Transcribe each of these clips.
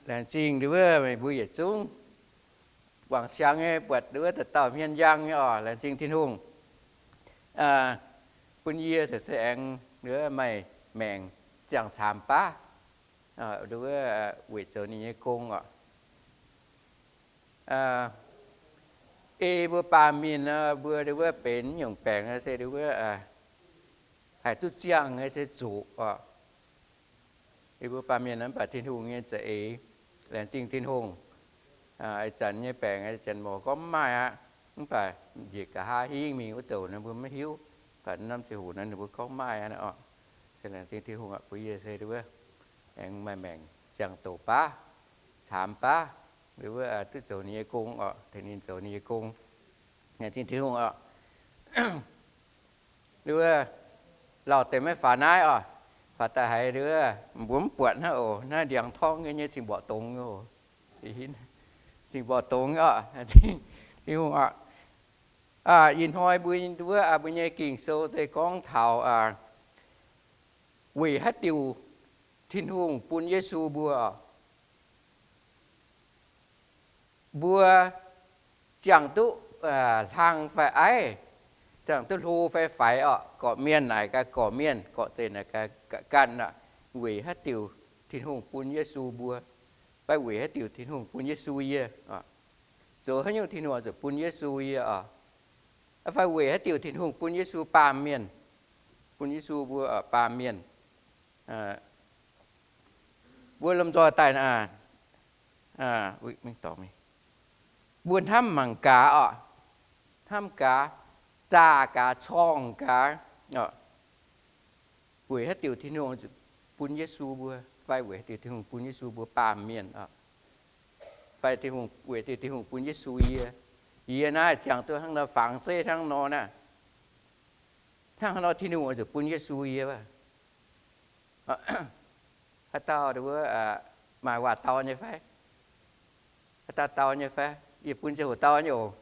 Laengz zingh nduov, meih mbuo yietc zungv guangc siang nyei buatc nduov dauh dauh hmien njang nyei oc. Laengz zingh Tin-Hungh bun yie se aengx nduov maaih maengc ziangh caamx baav nduov weic zoux ninh nyei gong oc. Ei mbuo baamh mienh mbuo nduov benx nyungc baengc se nduov haih duqv ziangh nyei se zuqc oc. Ei mbuo baamh mienh mv baac Tin-Hungh nyei za'eix. Laengz zingh Tin-Hungh. Ih zanc nyei baengc janx-morc gorngv mv maaih aqv, mv baac njiec nqa'haav hingv mingh wuov douc nor mbuo maiv hiuv. Mv baac norm ziangh hoc nor ninh mbuo gorngv maaih aqv oc. Se laengz zingh Tin-Hungh bun yie se nduov aengx maaih maengc ziangh douc baav, caamx baav, nduov duqv zoux ninh nyei gong oc, tengx ninh zoux ninh nyei gong. Laengz zingh Tin-Hungh oc. Nduov lauh deix maiv faaux naaiv oc. Faaux daaih haiz nduov mbuo mv buatc hnangv oc. Naaiv ndiangx torngv nyei, nyei cingx mborqv dongz oc. Cingx mborqv dongz oc. Tin-Hungh oc. Ih hnoi mbuo, nduov mbuo nyei Ging-Sou se gorngv taux weic haaix diuc Tin-Hungh bun Yesu mbuo oc. Mbuo ziangh duqv hlang fai aiv, ziangh duqv hlo fai faix oc, gorqv-mienh naaic gaax gorqv-mienh, gorqv-zeqc naaic gaax ganh aqv. Weic haaix diuc Tin-Hungh bun Yesu mbuo? Fai weic haaix diuc Tin-Hungh bun Yesu yie? Zoux haaix nyungc Tin-Hungh zuqc bun Yesu yie oc? Fai weic haaix diuc Tin-Hungh bun Yesu baamh mienh, bun Yesu mbuo baamh mienh? Mbuo lomh nzoih daaih, mbuo hnamv mangc gaax oc. Hnamv gaax, zaah gaax, corngh gaax. Weic haaix diuc Tin-Hungh bun Yesu mbuo? Fai weic haaix diuc Tin-Hungh bun Yesu mbuo baamh mienh oc? Fai weic diuc Tin-Hungh bun Yesu yie? Yie naaiv ziangh duqv hnangv nor, fangx zeiv hnangv nor naaiv, hnangv haaix nor Tin-Hungh oix zuqc bun Yesu yie wuov? Haaix dauh wuov maaih waac dau nyei fai? Haaix dauh dau nyei fai? Yie bun ziangh hoc dau nyei oc.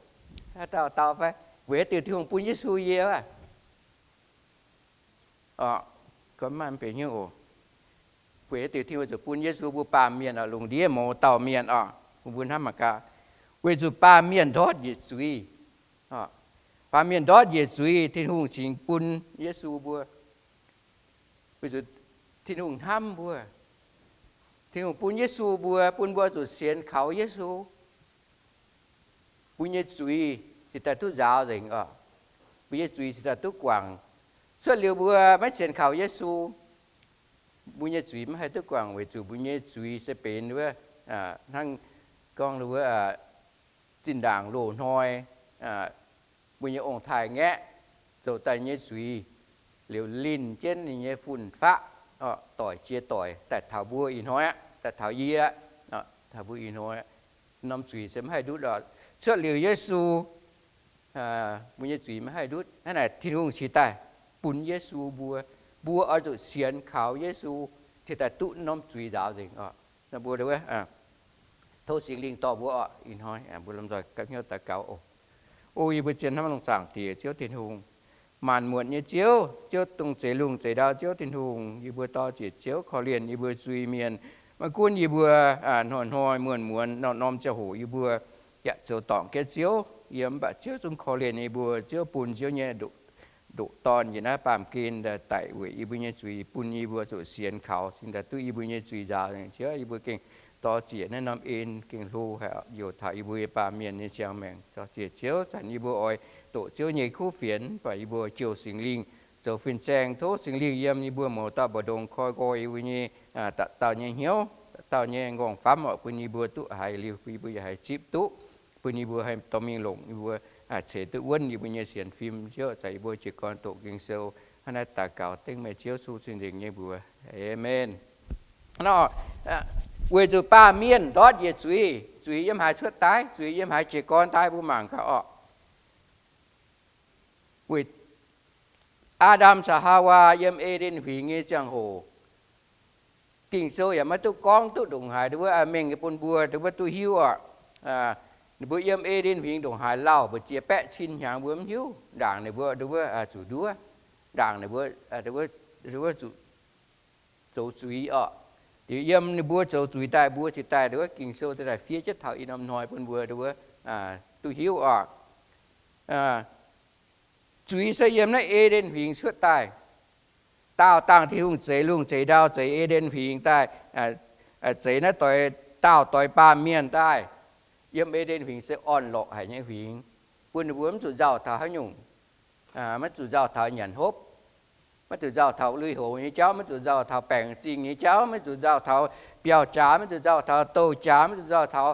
Haaix dauh dau fai? Weic haaix diuc Tin-Hungh bun Yesu yie wuov? Gorngv maaih mv benx hnyouv oc. Weic haaix diuc Tin-Hungh zuqc bun Yesu mbuo baamh mienh oc? Lungh ndiev mouz dauh mienh oc, bun mbuo hnamv mangc gaax. Weic zuqc baamh mienh ndortv njiec zuiz. Baamh mienh ndortv njiec zuiz, Tin-Hungh cingx bun Yesu mbuo. Weic zuqc Tin-Hungh hnamv mbuo. Tin-Hungh bun Yesu mbuo, bun mbuo zuqc sienx kaux Yesu. Mbuo nyei zuiz cingx daaih duqv nzaaux nzengc oc. Mbuo nyei zuiz cingx daaih duqv guangc. Cuotv liuz mbuo maiv sienx kaux Yesu, mbuo nyei zuiz maiv haih duqv guangc, weic zuqc mbuo nyei zuiz se benx wuov, hnangv gorngv wuov, zinh ndaangc loz-hnoi mbuo nyei ong-taaix-ngaeqv zoux daaih nyei zuiz, liuz linh jienv ninh nyei fun-faqv doic jiex doic daaih taux mbuo ih hnoi aqv, daaih taux yie aqv, taux mbuo ih hnoi aqv. Norm zuiz se maiv haih ndutv oc. Cuotv liuz Yesu, mbuo nyei zuiz maiv haih ndutv. Hnangv naaic Tin-Hungh cingx daaih bun Yesu mbuo. Mbuo oix zuqc sienx kaux Yesu, cingx daaih duqv norm zuiz nzaaux nzengc oc. Mbuo tov Singx Lingh dorh mbuo oc. Ih hnoi mbuo lomh nzoih gapv hnyouv daux gaux oc. O yie mbuo zien hnamv longx zaangc Diex Ziouv Tin-Hungh, maanc muotc nyei Ziouv, Ziouv dongh zeix lungh zeix ndau Ziouv Tin-Hungh. Yie mbuo dor-ziec Ziouv korv-lienh yie mbuo zuiz-mienh. Maiv gunv yie mbuo hnoi-hnoi muonz-muonz norm-norm ziangh hoc yie mbuo yaac zoux dorngc jienv Ziouv yiem, mv baac Ziouv zungv korv-lienh yie mbuo. Ziouv bun Ziouv nyei ndoqc Dorn njiec naaiv baamh gen daaih daic weic yie mbuo nyei zuiz, bun yie mbuo zuqc sienx kaux, cingx daaih duqv yie mbuo nyei zuiz nzaaux. Ziouv, yie mbuo gengh dor-ziec naaiv norm en gengh hlo haic, youc taux yie mbuo nyei baamh mienh nyei ziangh maengc. Dor-ziec Ziouv, zanc yie mbuo oix doqc Ziouv nyei kuv fienx, mv baac yie mbuo jouh Singx Lingh zoux fin-saeng. Tov Singx Lingh yiem yie mbuo mouz dauh mbu'ndongx koi nqoi yie mbuo nyei dauh dauh nyei hnyouv, dauh dauh nyei nqorngv-famv oc, bun yie mbuo duqv haiz liuz, bun yie mbuo yaac haiz zipv duqv, bun yie mbuo haih dorh mingh longc, yie mbuo ceix duqv wuonv yie mbuo nyei sienx fim. Ziouv, zanc yie mbuo jiez gorn doqc Ging-Sou hnangv naaiv daux gaux dengv meih Ziouv Yesu cing-nzengc nyei mbuox. Aamen. Nor, weic zuqc baamh mienh ndortv njiec zuiz, zuiz yiem haaix cuotv daaih? Zuiz yiem haaix jiez gorn daaih? Mbuo mangc gaax orqc. Weic Aa^ndam caux Haawaa yiem E^nden Huingx nyei ziangh hoc, Ging-Sou yaac maiv duqv gorngv duqv ndongc haaix, nduov mengh nyei bun mbuo nduov duqv hiuv orqc. Ninh mbuo yiem E^nden Huingx ndongc haaix lauh mbu'ziex baeqv cin hnyangx mbuo mv hiuv. Ndaangc ninh mbuo nduov zuqc nduov, ndaangc ninh mbuo zuqc zoux zuiz orqc. Liuz yiem ninh mbuo zoux zuiz daaih, mbuo cingx daaih nduov Ging-Sou daaih fiev jienv taux ih norm hnoi bun mbuo nduov duqv hiuv oc. Zuiz se yiem naaiv E^nden Huingx cuotv daaih. Daauh dangh Tin-Hungh zeix lungh zeix ndau, zeix E^nden Huingx daaih, zeix naaiv doix, daauh doix baamh mienh daaih. Yiem E^nden Huingx se orn-lorqc haic nyei huingx, bun ninh mbuo mv zuqc nzauh taux haaix nyungc. Maiv zuqc nzauh taux nyanc hopv, maiv zuqc nzauh taux lui-houx nyei jauv, maiv zuqc nzauh taux baengc zingh nyei jauv, maiv zuqc nzauh taux biauv-jaax, maiv zuqc nzauh taux douh-jaax, maiv zuqc nzauh taux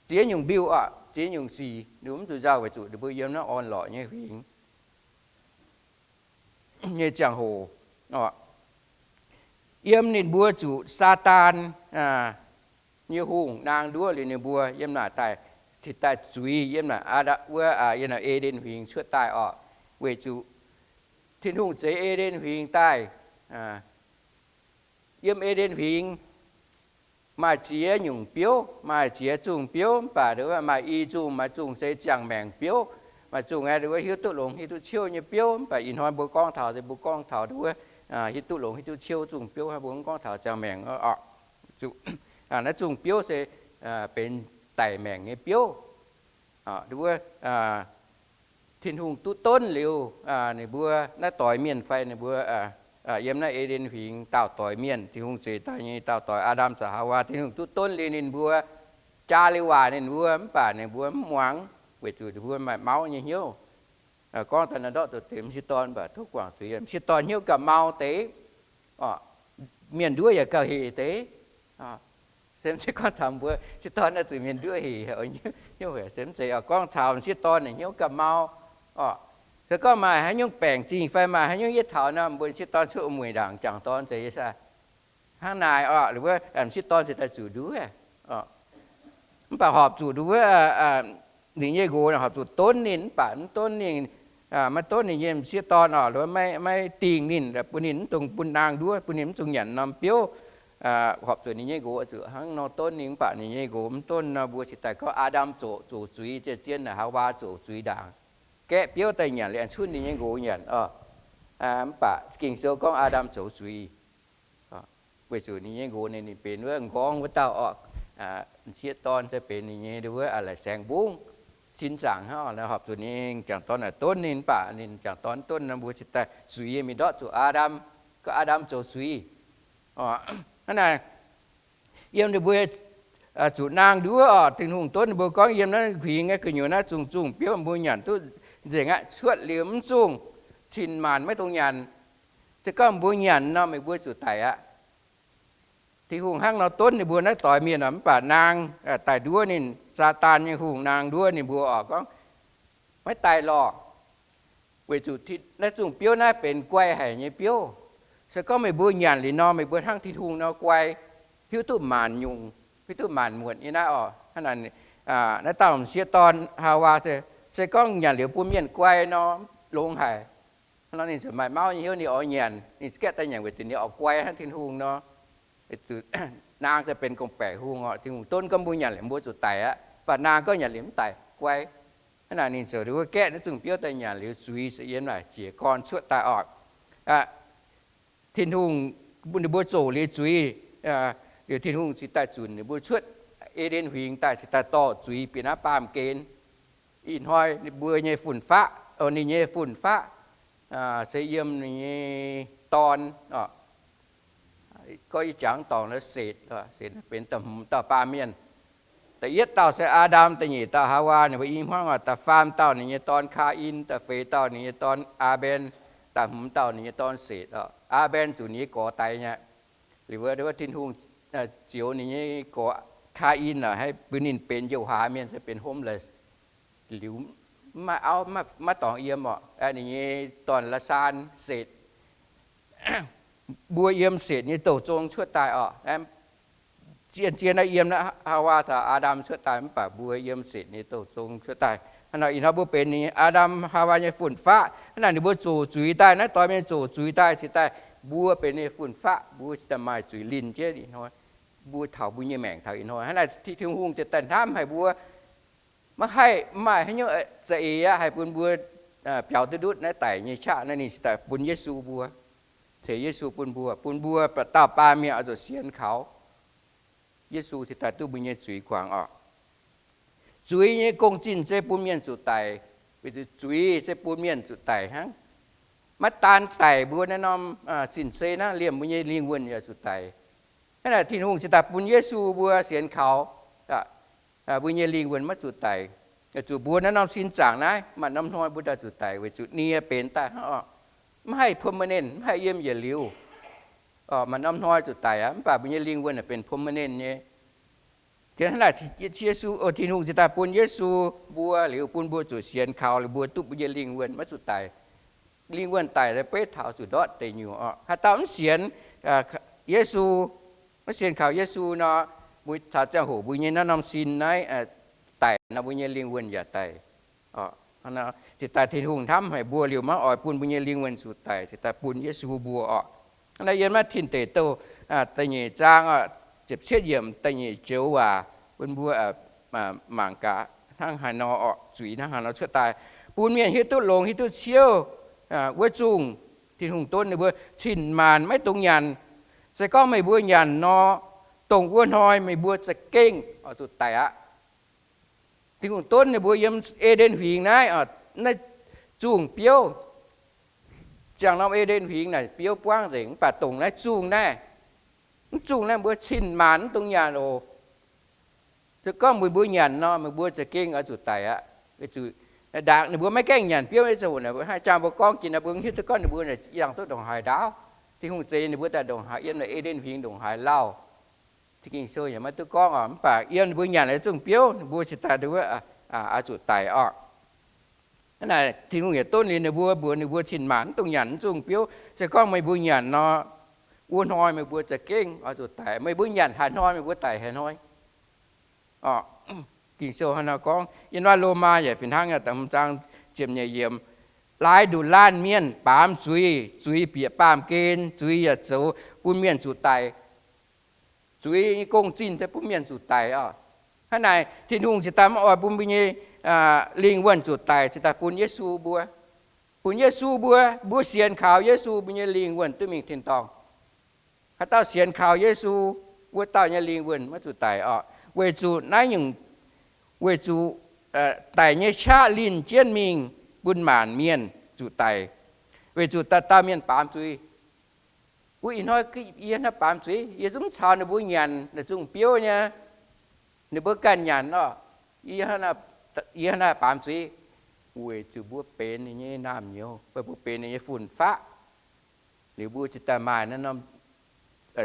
ziex nyungc mbiuh oc, ziex nyungc sic, ninh mbuo mv zuqc nzauh weic zuqc ninh mbuo yiem naaiv orn-lorqc nyei huingx nyei ziangh hoc. Yiem ninh mbuo zuqc Saadaan nyei hungh naang nduov liuz ninh mbuo yiem naaic daaih, cingx daaih zuiz yiem naaic, wuov, yiem naaic E^nden Huingx cuotv daaih oc. Weic zuqc Tin-Hungh zeix E^nden Huingx daaih, yiem E^nden Huingx maaih ziex nyungc biouv, maaih ziex zungh biouv, mv baac maaih i zungh, maaih zungh se ziangh maengc biouv, maaih zungh aeqv, hiuv duqv longx hiuv duqv ciouv nyei biouv. Mv baac ih hnoi mbuo gorngv taux, mbuo gorngv taux wuov hiuv duqv longx hiuv duqv ciouv zungh biouv, mbuo mv gorngv taux ziangh maengc. Naaiv zungh biouv se benx daic maengc nyei biouv. Wuov, Tin-Hungh duqv donv liuz, ninh mbuo naaiv doix mienh fai ninh mbuo yiem naaiv E^nden Huingx daauh doix mienh, Tin-Hungh zeix daaih nyei daauh doix, Aa^ndam caux Haawaa, Tin-Hungh duqv donv liuz ninh mbuo, jaa liuz waac ninh mbuo, mv baac ninh mbuo mv muangx, weic zuqc ninh mbuo maaih mauv nyei hnyouv. Gorngv daaih naaiv ndortv zuqc deix m'sieqv dorn, mv baac tov guangc zuiz, m'sieqv dorn hnyouv gauh mau deix, mienh nduov yaac gauh hec deix. Se m'sieqv gorngv taux mbuo m'sieqv dorn naaiv zuqc mienh nduov hec, hnyouv hec se mv zeiz. Gorngv taux m'sieqv dorn naaic hnyouv gauh mau. Se gorngv maaih haaix nyungc baengc zingh fai maaih haaix nyungc yietv taux nor, mbuo m'sieqv dorn cuotv mueic ndaangc jangc dorn zeiz, hnangv naaic oc, wuov m'sieqv dorn ziouc daaih zuqc nduov. Mv baac horpc zuqc nduov wuov, ninh nyei nqox horpc zuqc donv ninh, mv baac mv donv ninh, maiv donv ninh nyei m'sieqv dorn oc, maiv dingh ninh, bun ninh mv dungx bun naang nduov, bun ninh mv dungx nyanc norm biouv. Horpc zuqc ninh nyei nqox zuqc hnangv nor donv ninh, mv baac ninh nyei nqox mv donv nor, mbuo cingx daaih gorngv Aa^ndam zoqc, zoqc zuiz, zien-zien naaic Haawaa zoqc zuiz ndaangc, gaeqv biouv daaih nyanc liuz aengx cunv ninh nyei nqox nyanc oc. Mv baac Ging-Sou gorngv Aa^ndam zoux zuiz. Weic zuqc ninh nyei nqox ninh, ninh benx wuov m'nqorngv wuov dauh oc. M'sieqv dorn se benx ninh nyei wuov laic saeng mbungv, sin zaangc hnangv oc. Horpc zuqc ninh jangc dorn naaic donv ninh, mv baac ninh jangc dorn donv nor, mbuo cingx daaih zuiz mingh ndortv zuqc Aa^ndam, gorngv Aa^ndam zoux zuiz. Hnangv naaic, yiem ninh mbuo zuqc naang nduov oc, Tin-Hungh donv ninh mbuo gorngv yiem naaiv huingx nyei gu'nyuoz naaiv zungh zungh biouv mbuo nyanc duqv nzengc aqv. Cuotv liuz mv zungh, cin-maanc maiv dungx nyanc. Se gorngv mbuo nyanc nor, meih mbuo zuqc daic aqv. Tin-Hungh hnangv nor donv ninh mbuo naaiv doix mienh oc, mv baac naang daaih nduov ninh, Saadaan nyei hungh naang nduov ninh mbuo oc, gorngv, maiv daaih lorh, weic zuqc naaiv zungh biouv naaiv benx guai haic nyei biouv. Se gorngv meih mbuo nyanc liuz nor, meih mbuo hnangv Tin-Hungh nor guai, hiuv duqv maanc nyungc, hiuv duqv maanc muotc nyei naaiv oc. Hnangv naaic, naaiv dauh m'sieqv dorn Haawaa se, se gorngv nyanc liuz bun mienh guai nor, longx haic. Hnangv nor ninh ziouc maaih mauv nyei hnyouv, ninh oix nyanc, ninh gaeqv daaih nyanc weic zuqc ninh oix guai hnangv Tin-Hungh nor. Naang daaih benx gong-baeqc hungh oc, Tin-Hungh donv gorngv mbuo nyanc liuz mbuo zuqc daic aqv, mv baac naang gorngv nyanc liuz mv daic, guai. Hnangv naaic ninh ziouc wuov gaeqv naaiv zungh biouv daaih nyanc liuz zuiz se yiem naaic jiez gorn cuotv daaih oc. Tin-Hungh, ninh mbuo zoqc liuz zuiz, liuz Tin-Hungh cingx daaih zunc ninh mbuo cuotv E^nden Huingx daaih, cingx daaih dorh zuiz bieqc naaiv baamh gen. Ih hnoi ninh mbuo nyei fun-faqv, ninh nyei fun-faqv se yiem ninh nyei dorn oc. Gorngv yie jangx dorngc naaiv Setc, Setc benx da'hmz dauh baamh mienh. Da'yietv dauh se Aa^ndam, da'nyeic dauh Haawaa, ninh mbuo i hmuangv oc. Da'faam dauh ninh nyei dorn Kaa^in, da'feix dauh ninh nyei dorn Aa^mben, da'hmz dauh ninh nyei dorn Setc oc. Aa^mben zuqc ninh nyei gorx daix nyei. Liuz wuov Tin-Hungh zioux ninh nyei gorx Kaa^in oc, haih bun ninh benx njouh hlaax mienh, se benx homeless. Liuz mv maaih auv, maiv dorngx yiem oc. Ninh nyei dorn La'saan, Setc, mbuo yiem Setc nyei douh zong cuotv daaih oc. Zien-zien naaiv yiem naaiv Haawaa caux Aa^ndam cuotv daaih, mv baac mbuo yiem Setc nyei douh zong cuotv daaih. Hnangv naaic ih hnoi mbuo benx ninh, Aa^ndam, Haawaa nyei fun-faqv. Hnangv naaic ninh mbuo zoqc zuiz daaih, naaiv doix mienh zoqc zuiz daaih, cingx daaih mbuo benx ninh fun-faqv, mbuo cingx daaih maaih zuiz linh jienv ih hnoi. Mbuo taux mbuo nyei maengc taux ih hnoi. Hnangv naaic Tin-Hungh ziouc daaih hnamv haic mbuo, maiv haih, mv maaih haaix nyungc za'eix aqv haih bun mbuo biaux duqv ndutv naaiv daic nyei qaqv naaiv, ninh cingx daaih bun Yesu mbuo. tengx Yesu bun mbuo, bun mbuo dauh baamh mienh oix zuqc sienx kaux Yesu cingx daaih duqv mbuo nyei zuiz guangc orqc. Zuiz nyei gong-zinh se bun mienh zuqc daic. Weic zuqc zuiz se bun mienh zuqc daic hnangv. Maiv daan daic mbuo naaiv norm zinh se hnangv, liemh mbuo nyei lingh wuonh yaac zuqc daic. Hnangv naaic Tin-Hungh cingx daaih bun Yesu mbuo sienx kaux, mbuo nyei lingh wuonh maiv zuqc daic. Zuqc mbuo naaiv norm sin zaangc naaiv maaih norm hnoi mbuo daaih zuqc daic weic zuqc nie benx daaih hnangv orqc. Maiv haih permanent, maiv haih yiem yietc liuz. Maaih norm hnoi zuqc daic aqv, mv baac mbuo nyei lingh wuonh benx permanent nyei. Tengx hnangv naaic Yesu, Tin-Hungh cingx daaih bun Yesu mbuo liuz bun mbuo zuqc sienx kaux liuz mbuo duqv mbuo nyei lingh wuonh maiv zuqc daic. Lingh wuonh daic se beiv taux zuqc ndortv deic nyuoqc orqc. Haaix dauh mv sienx Yesu, maiv sienx kaux Yesu nor, mbuo taux ziangh hoc mbuo nyei naaiv norm sin naaiv daic nor, mbuo nyei lingh wuonh yaac daic. Cingx daaih Tin-Hungh hnamv haic mbuo liuz maiv oix bun mbuo nyei lingh wuonh zuqc daic, cingx daaih bun Yesu mbuo orqc. Hnangv naaiv yiem naaiv Tin Deic Douh da'nyeic zaang ziepc cietv yiemc da'nyeic joux waac bun mbuo mangc gaax hnangv haaix nor orqc, zuiz hnangv haaix nor cuotv daaih, bun mienh hiuv duqv longx hiuv duqv ciouv. Wuov zungh Tin-Hungh donv ninh mbuo cin-maanc maiv dungx nyanc. Se gorngv meih mbuo nyanc nor, dongh wuov hnoi meih mbuo za'gengh oix zuqc daic aqv. Tin-Hungh donv ninh mbuo yiem E^nden Huingx naaiv, naaiv zungh biouv. Ziangh norm E^nden Huingx naaic biouv buangv nzengc, mv baac dongh naaiv zungh naaiv, mv zungh naaiv mbuo cin-maanc mv dungx nyanc oc. Se gorngv meih mbuo nyanc nor, meih mbuo za'gengh oix zuqc daic aqv. Weic zuqc ndaangc ninh mbuo maiv gaengh nyanc biouv nyei ziangh hoc, haih jangx mbuo gorngv jiex naaiv, mbuo hiuv duqv gorngv ninh mbuo yangh duqv ndongc haaix ndaauv. Tin-Hungh zeix ninh mbuo daaih ndongc haaix, yiem naaic E^nden Huingx ndongc haaix lauh. Tin Ging-Sou yaac maiv duqv gorngv oc, mv baac yiem ninh mbuo nyanc naaiv zungh biouv, ninh mbuo cingx daaih oix zuqc daic orqc. Hnangv naaic Tin-Hungh yaac donv liuz ninh mbuo, mbuox ninh mbuo cin-maanc mv dungx nyanc naaiv zungh biouv. Se gorngv meih mbuo nyanc nor, wuov hnoi meih mbuo za'gengh oix zuqc daic. Meih mbuo nyanc haaix hnoi, meih mbuo daic haaix hnoi. Ging-Sou hnangv naaiv gorngv. Yiem naaiv Lomaa yaac fih hnangv, zaang ziepc nyeic yiemc, laaix nduqc laanh mienh baamz zuiz, zuiz bieqc baamh gen, zuiz yaac zoux bun mienh zuqc daic. Zuiz nyei gong-zinh se bun mienh zuqc daic oc. Hnangv naaic Tin-Hungh cingx daaih maiv oix bun mbuo nyei lingh wuonh zuqc daic, cingx daaih bun Yesu mbuo. Bun Yesu mbuo, mbuo sienx kaux Yesu, mbuo nyei lingh wuonh duqv mingh tin-dorngh. Haaix dauh sienx kaux Yesu, wuov dauh nyei lingh wuonh maiv zuqc daic orqc. Weic zuqc naaiv nyungc, weic zuqc daic nyei qaqv linh jienv mingh bun maanc mienh zuqc daic, weic zuqc dauh dauh mienh baamz zuiz. Wuov ih hnoi yie hnangv baamz zuiz, yie zungv caux ninh mbuo nyanc naaiv zungh biouv nyei. Ninh mbuo ganh nyanc orqc. Yie hnangv naaiv baamz zuiz, weic zuqc mbuo benx ninh nyei naamh nyouz, mbuo benx ninh nyei fun-faqv. Liuz mbuo cingx daaih maaih naaiv norm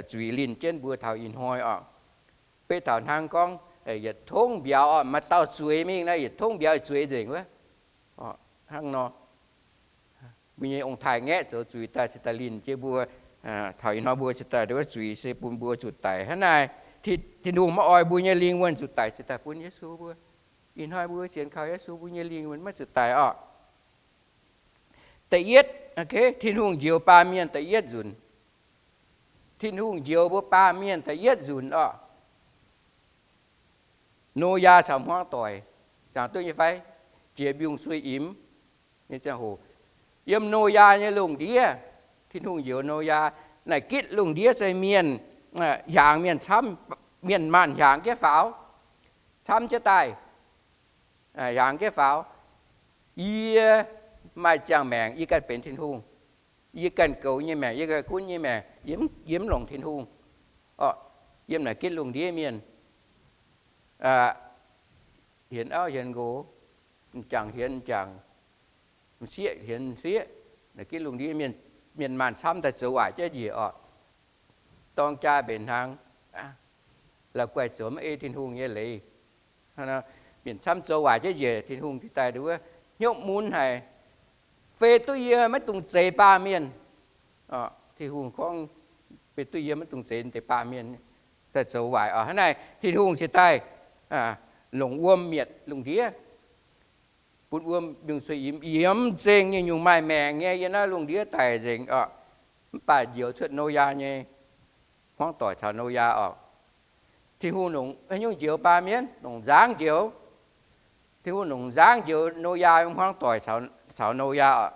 zuiz linh jienv mbuo taux ih hnoi orqc. Beiv taux hnangv gorngv yietc tongv mbiauz orqc, maaih dauh zueiz mingh naaiv, yietc tongv mbiauz zueiz nzengc wuov. Hnangv nor, mbuo nyei ong-taaix-ngaeqv zoux zuiz daaih cingx daaih linh jienv mbuo. Taux ih hnoi mbuo cingx daaih wuov zuiz se bun mbuo zuqc daic. Hnangv naaic, Tin-Hungh maiv oix mbuo nyei lingh wuonh zuqc daic cingx daaih bun Yesu mbuo. Ih hnoi mbuo sienx kaux Yesu, mbuo nyei lingh wuonh maiv zuqc daic orqc. Da'yietv, Tin-Hungh njoux baamh mienh da'yietv nzunc. Tin-Hungh njoux mbuo baamh mienh da'yietv nzunc orqc. Noyaa caux hmuangv doic, jangx duqv nyei fai? Jiex mbiungc-suiv-imx nyei ziangh hoc, yiem Noyaa nyei lungh ndiev, Tin-Hungh njoux Noyaa. Naaic gitv lungh ndiev se mienh, hiaangx mienh camv, mienh maanh hiaangx jienv faaux, camv jienv daaih, hiaangx jienv faaux. Yie maaih ziangh maengc, yie ganh benx Tin-Hungh. Yie ganh goux nyei maengc, yie ganh gunv nyei maengc, yie mv longc Tin-Hungh. Yiem naaic gitv lungh ndiev mienh, hienx auv hienx nqox, m'jangc hienx m'jangc, m'sieqv hienx m'sieqv. Naaic gitv lungh ndiev mienh, mienh maanh camv daaih zoux waaic jienv njiec orqc. Dorng jaa mbenc hnaangx, la'guaih zoux maiv ei Tin-Hungh nyei leiz. Mienh camv zoux waaic jienv njiec, Tin-Hungh daaih wuov hnyouv mun haic, fei duqv yie maiv dungx zeix baamh mienh. Tin-Hungh gorngv, fei duqv yie maiv dungx zeix deix baamh mienh daaih zoux waaic orqc. Hnangv naaic Tin-Hungh cingx daaih longc wuom mietc lungh ndiev, bun wuom mbiungc-suiv-imx yiemx nzengc, nyungc-nyungc maaih maengc nyei yiem naaiv lungh ndiev daic nzengc orqc. Mv baac njoux cuotv Noyaa nyei hmuangv doic caux Noyaa orqc. Tin-Hungh longc haaix nyungc njoux baamh mienh? Longc nzangv njoux. Tin-Hungh longc nzangv njoux Noyaa hmuangv doic caux Noyaa orqc.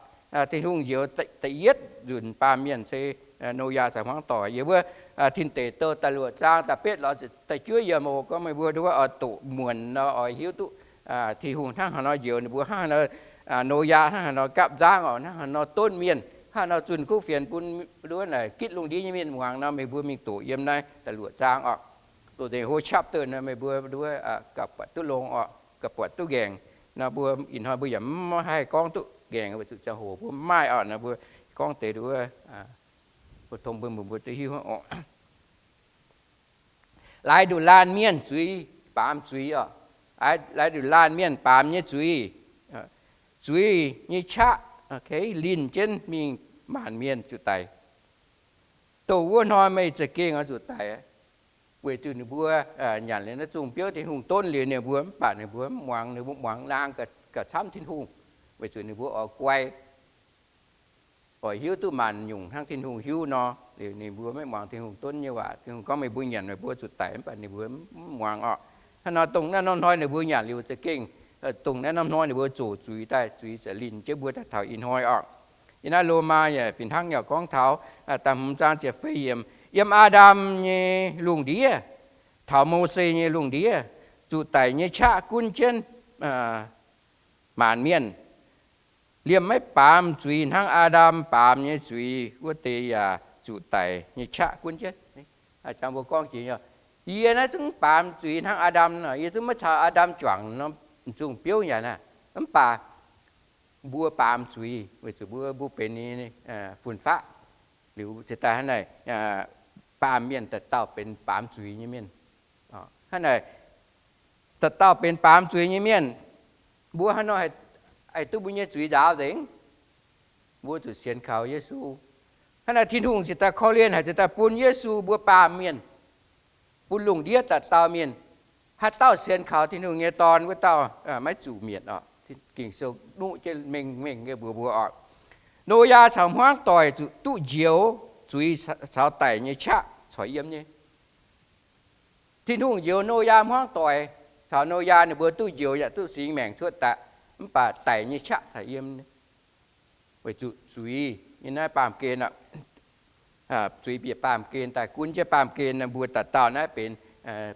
Tin-Hungh njoux da'yietv nzunc baamh mienh se Noyaa caux hmuangv doic. Yiem wuov Tin Deic Douh da'luoqc zaang da'betv lorz da'juov yiemc oc, gorngv meih mbuo nduov oix doqc muonc nor, oix hiuv duqv Tin-Hungh hnangv haaix nor njoux ninh mbuo, hnangv haaix nor, Noyaa hnangv haaix nor gapv nzangv oc, hnangv haaix nor donv mienh, hnangv haaix nor zunh kuv fienx bun nduov naaic gitv lungh ndiev nyei mienh muangx nor, meih mbuo mingh doqc yiem naaiv da'luoqc zaang oc. Doqc deix hlo chapter nor, meih mbuo nduov gauh buatc duqv longx oc, gauh buatc duqv nqaengc. Nor mbuo ih hnoi mbuo yaac mv haih gorngv duqv nqaengc weic zuqc ziangh hoc mbuo mv maaih oc. Nor mbuo gorngv deix nduov tong mbuo, mbuo duqv hiuv oc. Laaix nduqc laanh mienh zuiz, baamz zuiz oc. Laaix nduqc laanh mienh baamz nyei zuiz, zuiz nyei qaqv linh jienv mingh maanc mienh zuqc daic. Dongh wuov hnoi meih za'gengh oix zuqc daic, weic zuqc ninh mbuo nyanc liuz naaiv zungh biouv Tin-Hungh donv liuz ninh mbuo, mv baac ninh mbuo mv muangx, ninh mbuo muangx naang gauh camv Tin-Hungh, weic zuqc ninh mbuo oix guai, oix hiuv duqv maanc nyungc hnangv Tin-Hungh hiuv nor. Liuz ninh mbuo maiv muangx Tin-Hungh donv nyei waac. Tin-Hungh gorngv meih mbuo nyanc meih mbuo zuqc daic, mv baac ninh mbuo mv muangx oc. Hnangv nor dongh naaiv norm hnoi ninh mbuo nyanc liuz za'gengh, dongh naaiv norm hnoi ninh mbuo zoqc zuiz daaih, zuiz za'linh jienv mbuo daaih taux ih hnoi oc. Yiem naaiv Lomaa yaac fih hnangv yaac gorngv taux da'hmz zaang ziepc feix yiemc, yiem Aa^ndam nyei lungh ndiev, taux Mose nyei lungh ndiev, zuqc daic nyei qaqv gunv jienv maanc mienh. Liemh maiv baamz zuiz hnangv Aa^ndam baamz nyei zuiz wuov deix yaac zuqc daic nyei qaqv gunv jienv. Jangx mbuo gorngv jiex, yie naaiv zungv mv baamz zuiz hnangv Aa^ndam, yie zungv maiv caux Aa^ndam juangc norm zungh biouv nyanc aqv. Mv baac mbuo baamz zuiz weic zuqc mbuo, mbuo benx fun-faqv. Liuz ziouc daaih hnangv naaic, baamh mienh daaih dauh benx baamz zuiz nyei mienh. Hnangv naaic, daaih dauh benx baamz zuiz nyei mienh, mbuo haaix nor haih duqv mbuo nyei zuiz nzaaux nzengc? Mbuo zuqc sienx kaux Yesu. Hnangv naaic Tin-Hungh ziouc daaih korv-lienh haic, ziouc daaih bun Yesu mbuo baamh mienh, bun lungh ndiev daaih dauh mienh. Haaix dauh sienx kaux Tin-Hungh nyei Dorn wuov dauh maiv zuqc mietc oc. Ging-Sou nuqv jienv mengh mengh nyei mbuox mbuo oc. Noyaa caux hmuangv doic zuqc duqv njoux zuiz caux daic nyei qaqv corc yiem nyei. Tin-Hungh njoux Noyaa hmuangv doic, caux Noyaa ninh mbuo duqv njoux yaac duqv singx maengc cuotv daaih, mv baac daic nyei qaqv corc yiem nyei. Weic zuqc zuiz nyei naaiv baamh gen, zuiz bieqc baamh gen daaih gunv jienv baamh gen, mbuo dauh dauh naaiv benx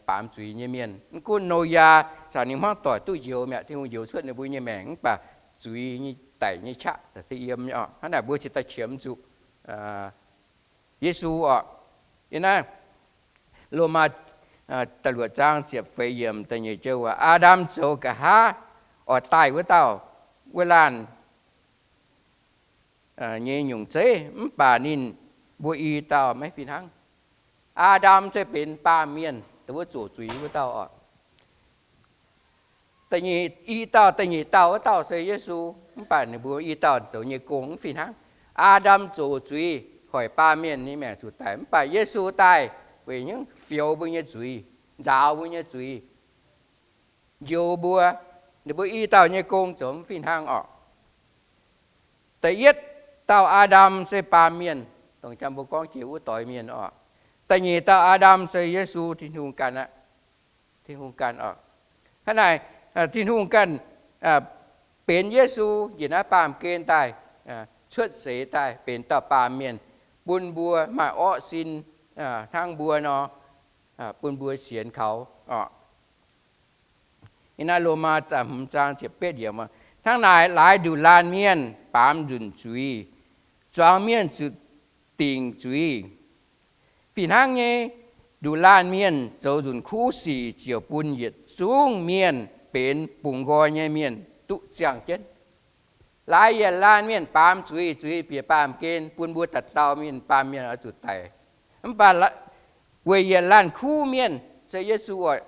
baamz zuiz nyei mienh. Mv gunv Noyaa caux ninh hmuangv doic duqv njoux mi'aqv, Tin-Hungh njoux cuotv ninh mbuo nyei maengc, mv baac zuiz nyei daic nyei qaqv se yiem nyei oc. Hnangv naaic mbuo ziouc daaih qiemx zuqc Yesu oc. Yiem naaiv Lomaa da'luoqc zaang ziepc feix yiemc da'nyeic joux waac, Aa^ndam zoux nqa'haav oix daaih wuov dauh, wuov laanh nyei nyungc zeiv, mv baac ninh mbuo i dauh maiv fih hnangv. Aa^ndam se benx baamh mienh, dongh wuov zoqc zuiz wuov dauh oc. I dauh, da'nyeic dauh wuov dauh se Yesu, mv baac ninh mbuo i dauh zoux nyei gong mv fih hnangv. Aa^ndam zoqc zuiz hoic baamh mienh nyei maengc zuqc daic, mv baac Yesu daaih weic hnyouv fioux mbuo nyei zuiz, nzaaux mbuo nyei zuiz, njoux mbuo. Ninh mbuo i dauh nyei gong zoux mv fih hnangv oc. Da'yietv dauh Aa^ndam se baamh mienh, dongh jang mbuo gorngv jiex wuov doix mienh oc. Da'nyeic dauh Aa^ndam se Yesu, Tin-Hungh ganh aqv. Tin-Hungh ganh oc. Hnangv naaic, Tin-Hungh ganh benx Yesu njiec naaiv baamh gen daaih, cuotv seix daaih benx dauh baamh mienh, bun mbuo maaih orqv sin hnangv mbuo nor, bun mbuo sienx kaux oc. Yiem naaiv Lomaa da'hmz zaang ziepc betv yiemc, hnangv naaic laaix nduqc laanh mienh baamz nzunc zuiz, zuangx mienh zuqc dingc zuiz. Fih hnangv nyei, nduqc laanh mienh zoux nzunc kuv sic ziouc bun yietc zungv mienh benx bungx nqoi nyei mienh duqv ziangh jienv. Laaix yietc laanh mienh baamz zuiz, zuiz bieqc baamh gen, bun mbuo dauh dauh mienh, baamh mienh oix zuqc daic. Mv baac weic yietc laanh kuv mienh, se Yesu oc,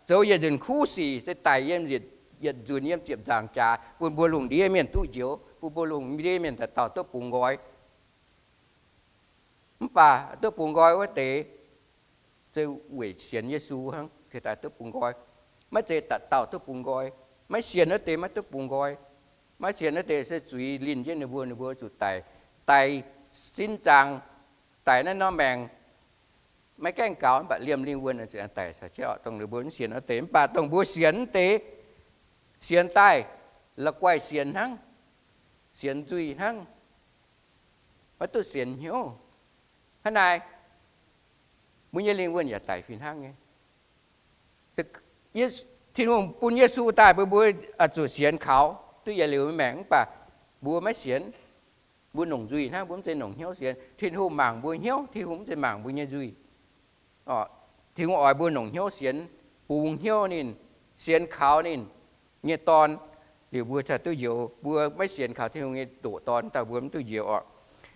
zoux yietc nzunc kuv sic, se daic yiem yietc nzunc yiem ziepc nzaangc jaax, bun mbuo lungh ndiev mienh duqv njoux, bun mbuo lungh ndiev mienh dauh dauh duqv bungx nqoi. Mv baac duqv bungx nqoi wuov deix se weic sienx Yesu hnangv, se daaih duqv bungx nqoi. Maiv zeiz dauh dauh duqv bungx nqoi. Maiv sienx wuov deix maiv duqv bungx nqoi. Maiv sienx wuov deix se zuiz linh jienv ninh mbuo, ninh mbuo zuqc daic, daic sin zaangc, daic naaiv norm maengc. Maiv gaengh gaux, mv baac liemh lingh wuonh daic caux jienv oc, dongh ninh mbuo mv sienx wuov deix. Mv baac dongh mbuo sienx wuov deix, sienx daaih, la'guaih sienx hnangv, sienx nzuih hnangv, maiv duqv sienx hnyouv. Hnangv naaic, mbuo nyei lingh wuonh yaac daic fih hnangv nyei. Tin-Hungh bun Yesu daaih bun mbuo zuqc sienx kaux duqv yietc liuz nyei maengc, mv baac mbuo maiv sienx. Mbuo longc nzuih hnangv, mbuo mv zeiz longc hnyouv sienx. Tin-Hungh mangc mbuo hnyouv, Tin-Hungh mv zeiz mangc mbuo nyei nzuih. Tin-Hungh oix mbuo longc hnyouv sienx, bungx hnyouv ninh, sienx kaux ninh nyei Dorn, liuz mbuo cingx duqv njoux. Mbuo maiv sienx kaux Tin-Hungh nyei ndoqc Dorn daaih mbuo mv duqv njoux oc.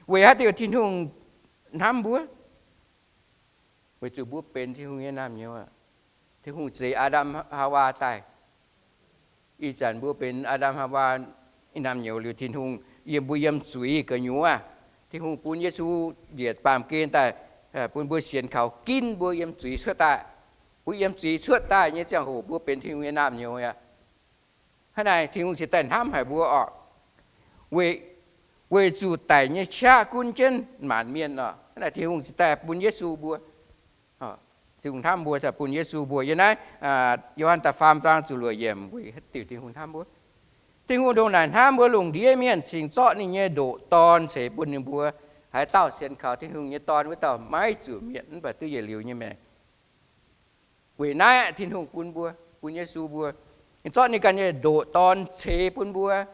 Weic haaix diuc Tin-Hungh hnamv mbuo? Weic zuqc mbuo benx Tin-Hungh nyei naamh nyouz. Tin-Hungh zeix Aa^ndam Haawaa daaih. Ih zanc mbuo benx Aa^ndam Haawaa nyei naamh nyouz liuz, Tin-Hungh yiem mbuo yiem zuiz gu'nyuoz, Tin-Hungh bun Yesu njiec baamh gen daaih bun mbuo sienx kaux ginv mbuo yiem zuiz cuotv daaih. Mbuo yiem zuiz cuotv daaih nyei ziangh hoc mbuo benx Tin-Hungh nyei naamh nyouz aqv. Hnangv naaic Tin-Hungh cingx daaih hnamv haic mbuo oc. Weic zuqc daic nyei qaqv gunv jienv maanc mienh oc. Hnangv naaic Tin-Hungh cingx daaih bun Yesu mbuo. Tin-Hungh hnamv mbuo cingx bun Yesu mbuo. Yiem naaiv Yo^han da'faam zaang ziepc luoqc yiemc, weic haaix diuc Tin-Hungh hnamv mbuo? Tin-Hungh ndongc naaic hnamv mbuo lungh ndiev mienh, cingx zorqv ninh nyei ndoqc Dorn ceix bun ninh mbuo. Haaix dauh sienx kaux Tin-Hungh nyei Dorn wuov dauh maiv zuqc mietc, mv baac duqv yietc liuz nyei maengc. Weic naaiv Tin-Hungh bun mbuo, bun Yesu mbuo, zorqv ninh ganh nyei ndoqc Dorn ceix bun mbuo,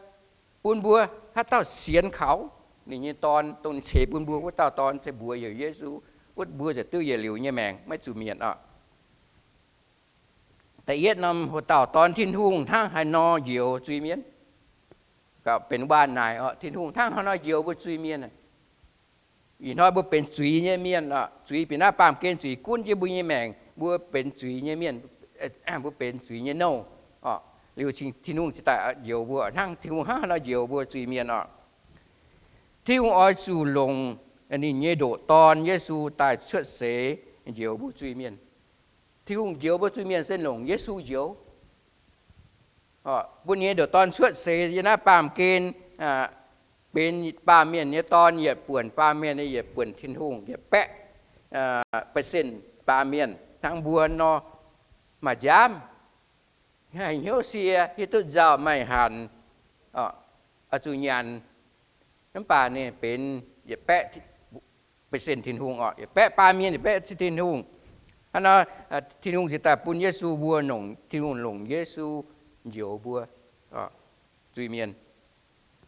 bun mbuo haaix dauh sienx kaux ninh nyei Dorn, dongh ninh ceix bun mbuo wuov dauh Dorn, se mbuox heuc Yesu, wuov mbuo ziouc duqv yietc liuz nyei maengc, maiv zuqc mietc oc. Da'yietv norm hoc dauh dorn Tin-Hungh hnangv haaix nor njoux zuiz-mienh, benx waanh naaic oc. Tin-Hungh hnangv haaix nor njoux mbuo zuiz-mienh. Ih hnoi mbuo benx zuiz nyei mienh oc. Zuiz bieqc naaiv baamh gen, zuiz gunv jienv mbuo nyei maengc, mbuo benx zuiz nyei mienh, mbuo benx zuiz nyei nouh oc. Liuz Tin-Hungh cingx daaih njoux mbuo hnangv, Tin-Hungh hnangv haaix nor njoux mbuo zuiz-mienh oc. Tin-Hungh oix zuqc longc ninh nyei ndoqc Dorn, Yesu, daaih cuotv seix njoux mbuo zuiz-mienh. Tin-Hungh njoux mbuo zuiz-mienh se longc Yesu njoux. Bun ninh nyei ndoqc Dorn cuotv seix yiem naaiv baamh gen, benx baamh mienh nyei dorn, yietc buonc baamh mienh, yietc buonc Tin-Hungh, yietc baeqv percent baamh mienh hnangv mbuo nor, maaih nziaamv, haih hnyouv sie, hiuv duqv nzauh, maaih hanc, oix zuqc nyanc. Mv baac ninh benx yietc baeqv percent Tin-Hungh oc, yietc baeqv baamh mienh, yietc baeqv Tin-Hungh. Hnangv nor, Tin-Hungh cingx daaih bun Yesu mbuo longc, Tin-Hungh longc Yesu njoux mbuo zuiz-mienh.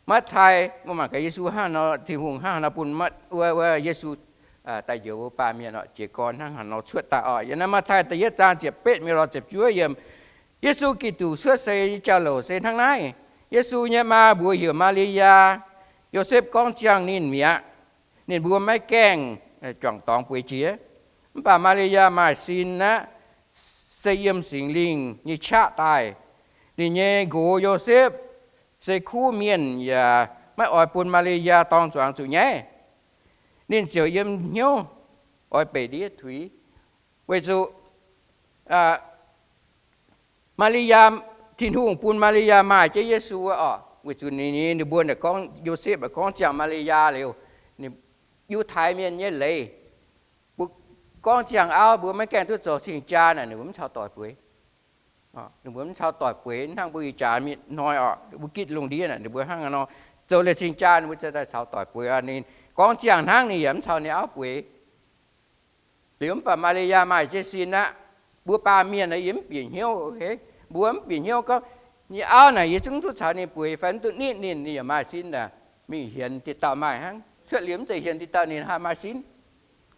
Matv^taai, mbuo mangc gaax Yesu hnangv nor, Tin-Hungh hnangv haaix nor bun wuov, wuov Yesu daaih njoux mbuo baamh mienh oc. Jiez gorn hnangv haaix nor cuotv daaih oc. Yiem naaiv Matv^taai da'yietv zaang ziepc betv mingh lorz ziepc juov yiemc. Yesu Giduc cuotv seix nyei jauv-louc se hnangv naaiv. Yesu nyei maa mbuox heuc Maa^li^yaa. Yosepv gorngv ziangh ninh mi'aqv. Ninh mbuo maiv gaengh juangc dorngx bueix jiex. Mv baac Maa^li^yaa maaih sin aqv, se yiem Singx Lingh nyei qaqv daaih. Ninh nyei nqox Yosepv se kuv mienh yaac maiv oix bun Maa^li^yaa dorng zuangx zuqc nyaiv. Ninh ziouc yiem hnyouv oix beic ndiev tuix, weic zuqc Maa^li^yaa, Tin-Hungh bun Maa^li^yaa maaih jienv Yesu oc. Weic zuqc ninh, ninh mbuo gorngv, Yosepv gorngv ziangh Maa^li^yaa liuz, Yiutai Mienh nyei leiz, mbuo gorngv ziangh auv mbuo maiv gaengh duqv zoux cing-jaa naaic, ninh mbuo mv caux doic bueix. Ninh mbuo mv caux doic bueix hnangv mbuo ih jaax mienh hnoi oc, mbuo gitv lungh ndiev naaic ninh mbuo hnangv nor, zoux liuz cing-jaa ninh mbuo ziouc daaih caux doic bueix. Ninh gorngv ziangh hnangv ninh yaac mv caux ninh auv bueix. Liuz mv baac Maa^li^yaa maaih jienv sin aqv. Mbuo baamh mienh yie mv bieqc hnyouv, mbuo mv bieqc hnyouv gorngv, nyei auv naaic yie zungv duqv caux ninh bueix fai mv duqv nitv ninh, ninh yaac maaih sin aqv. Mingh hienx diqc dauh maaih hnangv. Cuotv liuz mv zeiz hienx diqc dauh ninh haih maaih sin.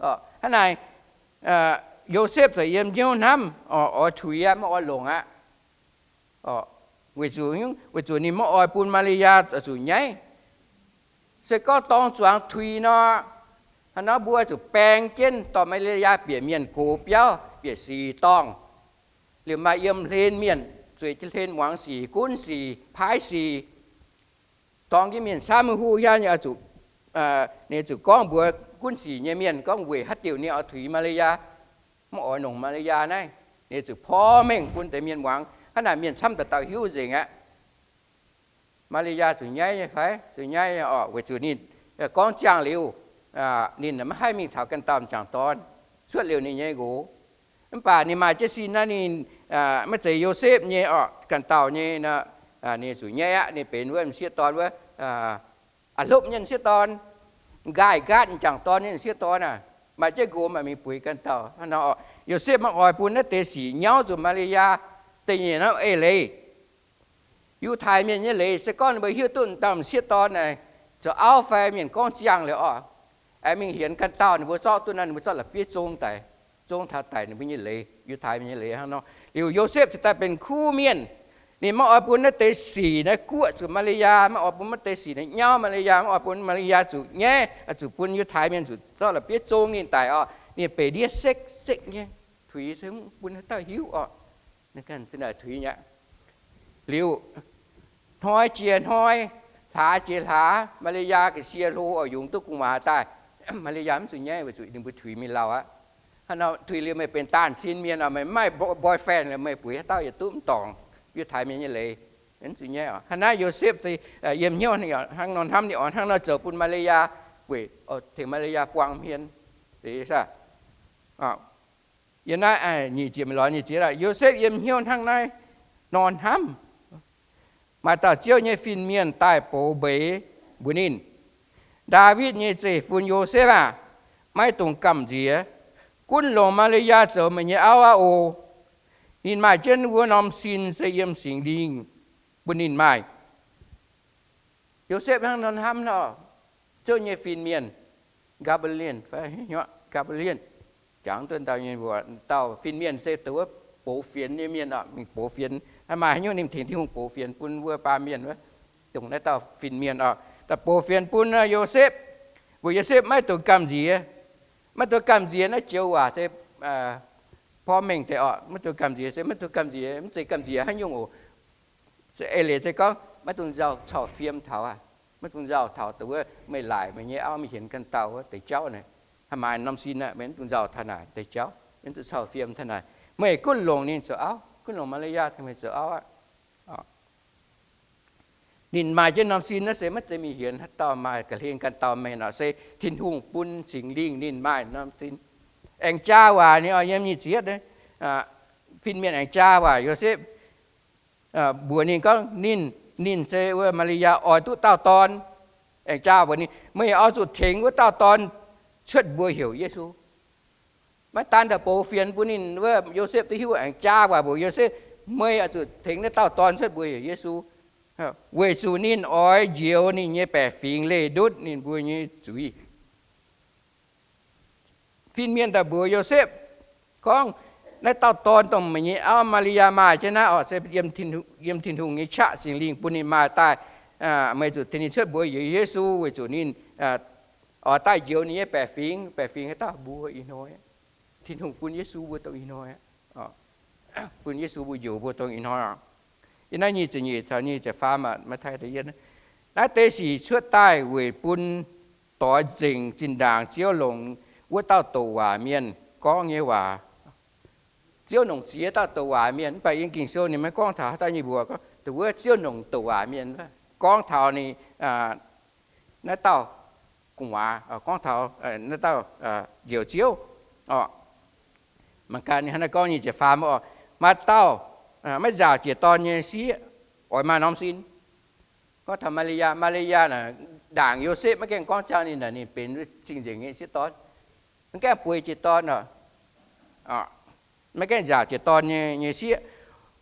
Hnangv naaic, Yosepv ziouc yiem hnyouv hnamv, oix tuix aqv, maiv oix longc aqv. Weic zuqc, weic zuqc ninh maiv oix bun Maa^li^yaa zuqc nyaiv. Se gorngv dorng zuangx tuix nor, hnangv nor mbuo zuqc baeng jienv dorh Maa^li^yaa bieqc mienh gox biauv, bieqc sic dorngh. Liuz maaih yiem hlen mienh zueiz jienv hlen muangx sic, gunv sic, paaiv sic. Dorng jienv mienh camv huv hiaanv, ninh zuqc gorngv mbuox gunv sic nyei mienh gorngv weic haaix diuc ninh oix tuix Maa^li^yaa, maiv oix longc Maa^li^yaa naaiv. Ninh zuqc porv mengh bun deix mienh muangx. Hnangv naaic mienh camv dauh dauh hiuv nzengc aqv. Maa^li^yaa zuqc nyaiv nyei fai? Zuqc nyaiv nyei oc, weic zuqc ninh gorngv ziangh liuz, ninh maiv haih mingh caux ganh dauh m'jangc dorn, cuotv liuz ninh nyei nqox. Mv baac ninh maaih jienv sin naaiv, ninh maiv zeiz Yosepv nyei oc, ganh dauh nyei nor, ninh zuqc nyaiv aqv. Ninh benx wuov m'sieqv dorn wuov, a'hlopv nyei m'sieqv dorn, nqaai nqaatv m'jangc dorn nyei m'sieqv dorn aac. baac jienv nqox maaih mingh bueix ganh dauh. Yosepv maiv oix bun naaiv deix sic nyauv zuqc Maa^li^yaa. Da'nyeic norm eix leiz, Yiutai Mienh nyei leiz se gorngv ninh mbuo hiuv duqv dauh m'sieqv dorn naaic zoux auv fai mienh gorngv ziangh liuz oc, aengx mingh hienx ganh dauh, ninh mbuo zorqv duqv naaiv, ninh mbuo zorqv la'bieiv zong daic, zong taux daic ninh mbuo nyei leiz, Yiutai Mienh nyei leiz hnangv nor. Liuz Yosepv ziouc daaih benx kuv mienh. Ninh maiv oix bun naaiv deix sic naaiv guoqv zuqc Maa^li^yaa, maiv oix bun naaiv deix sic naaiv nyauv Maa^li^yaa, maiv oix bun Maa^li^yaa zuqc nyaiv, zuqc bun Yiutai Mienh zuqc zorqv la'bieiv zong ninh daic oc. Ninh benx ndiev sekv sekv nyei, tuix bun haaix dauh hiuv oc. Tuix aqv. Liuz hnoi jiex hnoi, hlaax jiex hlaax, Maa^li^yaa ga'sie hlo oix yungz duqv gu'nguaaz daaih, Maa^li^yaa mv zuqc nyaiv weic zuqc ninh mbuo tuix mingh lauh aqv. Hnangv nor tuix liuz meih benx daanh sin mienh oc, meih mv maaih boyfriend liuz meih bueix haaix dauh yietc duqv mv dorngc Yiutai Mienh nyei leiz, mv zuqc nyaiv oc. Hnangv naaiv Yosepv yiem hnyouv hnangv nor hnamv, ninh oix hnangv nor zoux bun Maa^li^yaa, weic tengx Maa^li^yaa buang hmien. Yiem naaiv nyic ziepc lorz nyic ziepc, Yosepv yiem hnyouv hnangv naaiv nor hnamv, maaih dauh Ziouv nyei fin-mienh daaih box mbeix mbuox ninh, Ndaawitv nyei zeiv-fun Yosepv aah! Maiv dungx gamh nziex. Gunv longc Maa^li^yaa zoux meih nyei auv aqv oc. Ninh maaih jienv wuov norm sin se yiem Singx Lingh bun ninh maaih. Yosepv hnangv nor hnamv nor, Ziouv nyei fin-mienh, Gabielie, Gabielie, jangx duqv dauh nyei mbuox, dauh fin-mienh se dongh wuov box fienx nyei mienh oc, mingh box fienx. Maaih haaix nyungc ninh tengx Tin-Hungh box fienx bun wuov baamh mienh wuov, dongh naaiv dauh fin-mienh oc, daaih box fienx bun Yosepv, weic Yosepv maiv dungx gamh nziex. Maiv dungx gamh nziex naaiv joux waac se porv mengh deix oc. Maiv dungx gamh nziex se maiv dungx gamh nziex, mv zeiz gamh nziex haaix nyungc oc. Eix leiz se gorngv maiv dungx nzauh cau fiem taux aqv. Maiv dungx nzauh taux dongh wuov meih laaic meih nyei auv mingh hienx ganh dauh wuov deix jauv naaic, haih maaih norm sin aqv. Meih mv dungx nzauh taux naaic deix jauv, mv dungx cau fiem taux naaic. Meih gunv longc ninh zoux auv, gunv longc Maa^li^yaa tengx meih zoux auv aqv. Ninh maaih jienv norm sin naaiv se maiv zeiz mingh hienx haaix dauh, maaih ga'hlen ganh dauh mienh oc, se Tin-Hungh bun Singx Lingh ninh maaih norm sin. Aengx jaa waac ninh oix yiem nyic ziepc, fin-mienh aengx jaa waac Yosepv, mbuox ninh gorngv ninh, ninh se wuov Maa^li^yaa oix duqv dauh dorn. Aengx jaa mbuox ninh, meih oix zuqc tengx wuov dauh dorn cuotv mbuox heuc Yesu. Maiv daan daaih box fienx bun ninh, wuov Yosepv duqv hiuv, aengx jaa waac mbuox Yosepv, meih oix zuqc tengx naaiv dauh dorn cuotv mbuox heuc Yesu, weic zuqc ninh oix njoux ninh nyei baeqc fingx leih ndutv ninh mbuo nyei zuiz. Fin-mienh daaih mbuox Yosepv gorngv, naaiv dauh dorn dongh meih nyei auv Maa^li^yaa maaih jienv naaiv oc, se yiem Tin-Hungh nyei qaqv, Singx Lingh bun ninh maaih daaih. Meih zuqc tengx ninh cuotv mbuox heuc Yesu weic zuqc ninh oix daaih njoux ninh nyei baeqc fingx. Baeqc fingx haaix dauh? Mbuo ih hnoi. Tin-Hungh bun Yesu mbuo dongh ih hnoi. Bun Yesu mbuo njoux mbuo dongh ih hnoi. Yiem naaiv nyic ziepc nyeic caux nyic ziepc faam, naaiv deix sic cuotv daaih weic bun doix nzengc zinh ndaangc Ziouv longc wuov dauh douc waac mienh gorngv nyei waac. Ziouv longc ziex dauh douc waac mienh, mv baac yiem Ging-Sou ninh maiv gorngv taux haaix dauh nyei mbuox. Dongh wuov Ziouv longc douc waac mienh gorngv taux ninh, naaiv dauh gu'nguaaz, gorngv taux naaiv dauh Njoux Ziouv. Mangc gaax ninh hnangv naaiv gorngv nyic ziepc faam oc, maaih dauh maiv nzaaux jiex dorn nyei sieqv oix maaih norm sin. Gorngv taux Maa^li^yaa, Maa^li^yaa naaic ndaangc Yosepv maiv gaengh gorngv jangx ninh, ninh benx cing-nzengc nyei sieqv dorn, maiv gaengh bueix jiex dorn oc, maiv gaengh nzaaux jiex dorn nyei sieqv.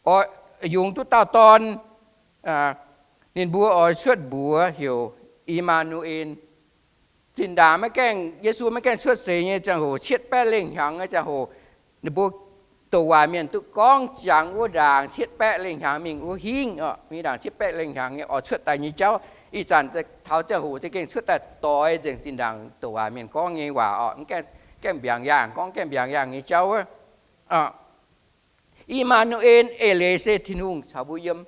Oix yungz duqv dauh dorn, ninh mbuo oix cuotv mbuox heuc I^maa^nu^en. Zinh ndaangc maiv gaengh, Yesu maiv gaengh cuotv seix nyei ziangh hoc, cietv baeqv lengh hnyangx nyei ziangh hoc, ninh mbuo douc waac mienh duqv gorngv jangx wuov ndaangc cietv baeqv lengh hnyangx mingh wuov hingv oc, mingh ndaangc cietv baeqv lengh hnyangx nyei oix cuotv daaih nyei jauv. Ih zanc taux ziangh hoc za'gengh cuotv daaih doix nzengc zinh ndaangc douc waac mienh gorngv nyei waac oc, gaengh mbiaangx yaangh, gorngv gaengh mbiaangx yaangh nyei jauv wuov. I^maa^nu^en eix leiz se Tin-Hungh caux mbuo yiem.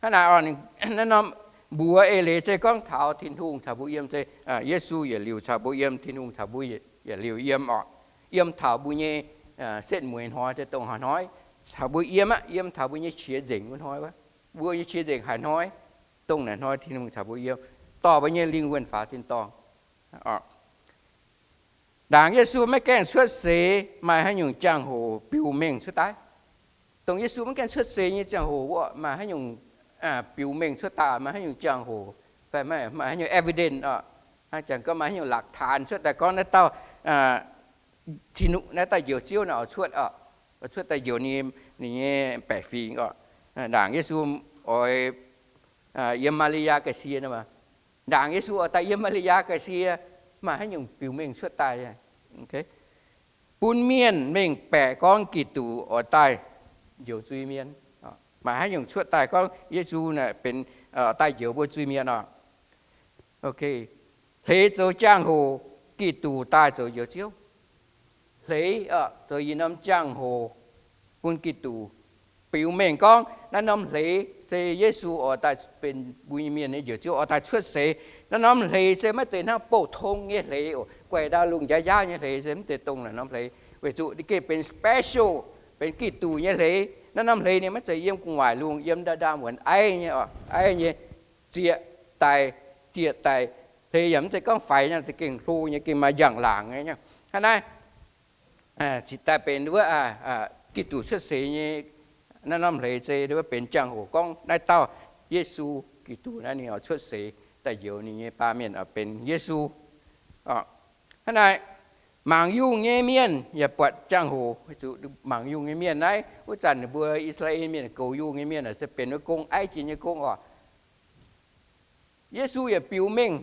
Hnangv naaic, naaiv norm mbuox eix leiz se gorngv taux Tin-Hungh caux mbuo yiem, se Yesu yietc liuz caux mbuo yiem, Tin-Hungh caux mbuo yietc liuz yiem oc. Yiem taux mbuo nyei setv mueiz hnoi, dongh haaix hnoi caux mbuo yiem aqv, yiem taux mbuo nyei qiex nzengc wuov hnoi wuov. Mbuo nyei qiex nzengc haaix hnoi, dongh naaic hnoi Tin-Hungh caux mbuo yiem, dorh mbuo nyei lingh wuonh faaux tin-dorngh. Ndaangc Yesu maiv gaengh cuotv seix, maaih haaix nyungc jangx-hoc biux mengh cuotv daaih? Dongh Yesu maiv gaengh cuotv seix nyei ziangh hoc wuov, maaih haaix nyungc biux mengh cuotv daaih? Maaih haaix nyungc jangx-hoc fai maaih haaix nyungc evidence oc, jangx gorngv maaih haaix nyungc หลักฐาน cuotv daaih gorngv naaiv dauh Zinh naaiv daaih njoux Ziouv naaic oix cuotv, oix cuotv daaih njoux ninh nyei baeqc fingx oc. Ndaangc Yesu oix yiem Maa^li^yaa ga'sie, ndaangc Yesu oix daaih yiem Maa^li^yaa ga'sie, maaih haaix nyungc biux mengh cuotv daaih? Bun mienh mengh baeqc gorngv Giduc oix daaih njoux zuiz mienh. Maaih haaix nyungc cuotv daaih gorngv Yesu naaic benx daaih njoux mbuo zuiz mienh oc. Hleix zoux jangx-hoc, Giduc daaih zoux Njoux Ziouv. Hleix zoux yietc norm jangx-hoc bun Giduc biux mengh gorngv naaiv norm hleix se Yesu oix daaih benx mbuo nyei mienh nyei Njoux Ziouv, oix daaih cuotv seix. Naaiv norm hleix se maiv zeiz hnangv bouh tong nyei hleix oc, guaix ndau lungh njaaux njaaux nyei hleix, se mv zeiz dongh naaiv norm hleix, weic zuqc ninh gengh benx special, benx Giduc nyei hleix. Naaiv norm hleix ninh maiv zeiz yiem gu'nguaaic lungh, yiem ndaam ndaam wuonx aiv nyei, aiv nyei, zieqc daic, zieqc daic. Hleix yaac mv zeiz gorngv faix nyei, za'gengh hlo nyei, gengh maaih njang-laangc nyei. Hnangv naaiv cingx daaih benx wuov Giduc cuotv seix nyei. Naaiv norm hleix se wuov benx jangx-hoc gorngv naaiv dauh Yesu Giduc naaiv ninh oix cuotv seix daaih njoux ninh nyei baamh mienh oix benx Yesu. Hnangv naaiv, mangc yungh nyei mienh yaac buatc jangx-hoc. Mangc yungh nyei mienh naaiv, wuov zanc ninh mbuo I^saa^laa^en mienh goux yungh nyei mienh se benx wuov gong, aiv jiex nyei gong oc. Yesu yaac biux mengh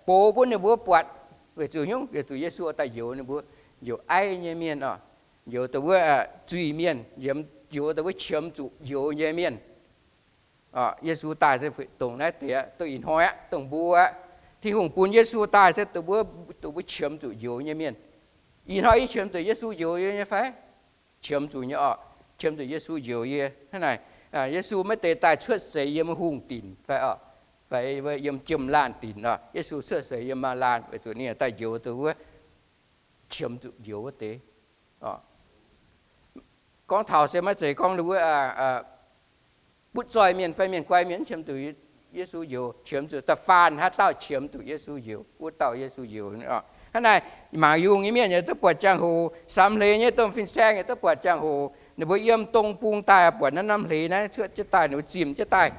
box bun ninh mbuo buatc, weic zuqc hnyouv, weic zuqc Yesu daaih njoux ninh mbuo, njoux aiv nyei mienh oc, njoux dongh wuov zuiz-mienh, njoux dongh wuov qiemx zuqc njoux nyei mienh. Yesu daaih se dongh naaiv deix aqv, dongh ih hnoi aqv, dongh mbuo aqv. Tin-Hungh bun Yesu daaih se dongh mbuo, dongh mbuo qiemx zuqc njoux nyei mienh. Ih hnoi yie qiemx zuqc Yesu njoux yie nyei fai? Qiemx zuqc nyei oc. Qiemx zuqc Yesu njoux yie. Hnangv naaic, Yesu maiv deix daaih cuotv seix yiem hungh dinc fai oc, fai yiem jiem-laanh dinc oc. Yesu cuotv seix yiem maaz-laanh weic zuqc ninh daaih njoux dongh wuov qiemx zuqc njoux wuov deix. Gorngv taux se maiv zeiz gorngv wuov butv zoih mienh fai mienh guai mienh qiemx zuqc Yesu njoux, qiemx zuqc da'faanh haaix dauh qiemx zuqc Yesu njoux, wuov dauh Yesu njoux. Hnangv naaic, mangc yungh nyei mienh yaac duqv buatc jangx-hoc, samx hleix nyei domh fin-saeng yaac duqv buatc jangx-hoc. Ninh mbuo yiem dong bung daaih buatc naaiv norm hleix naaiv cuotv jienv daaih, ninh mbuo zimh jienv daaih,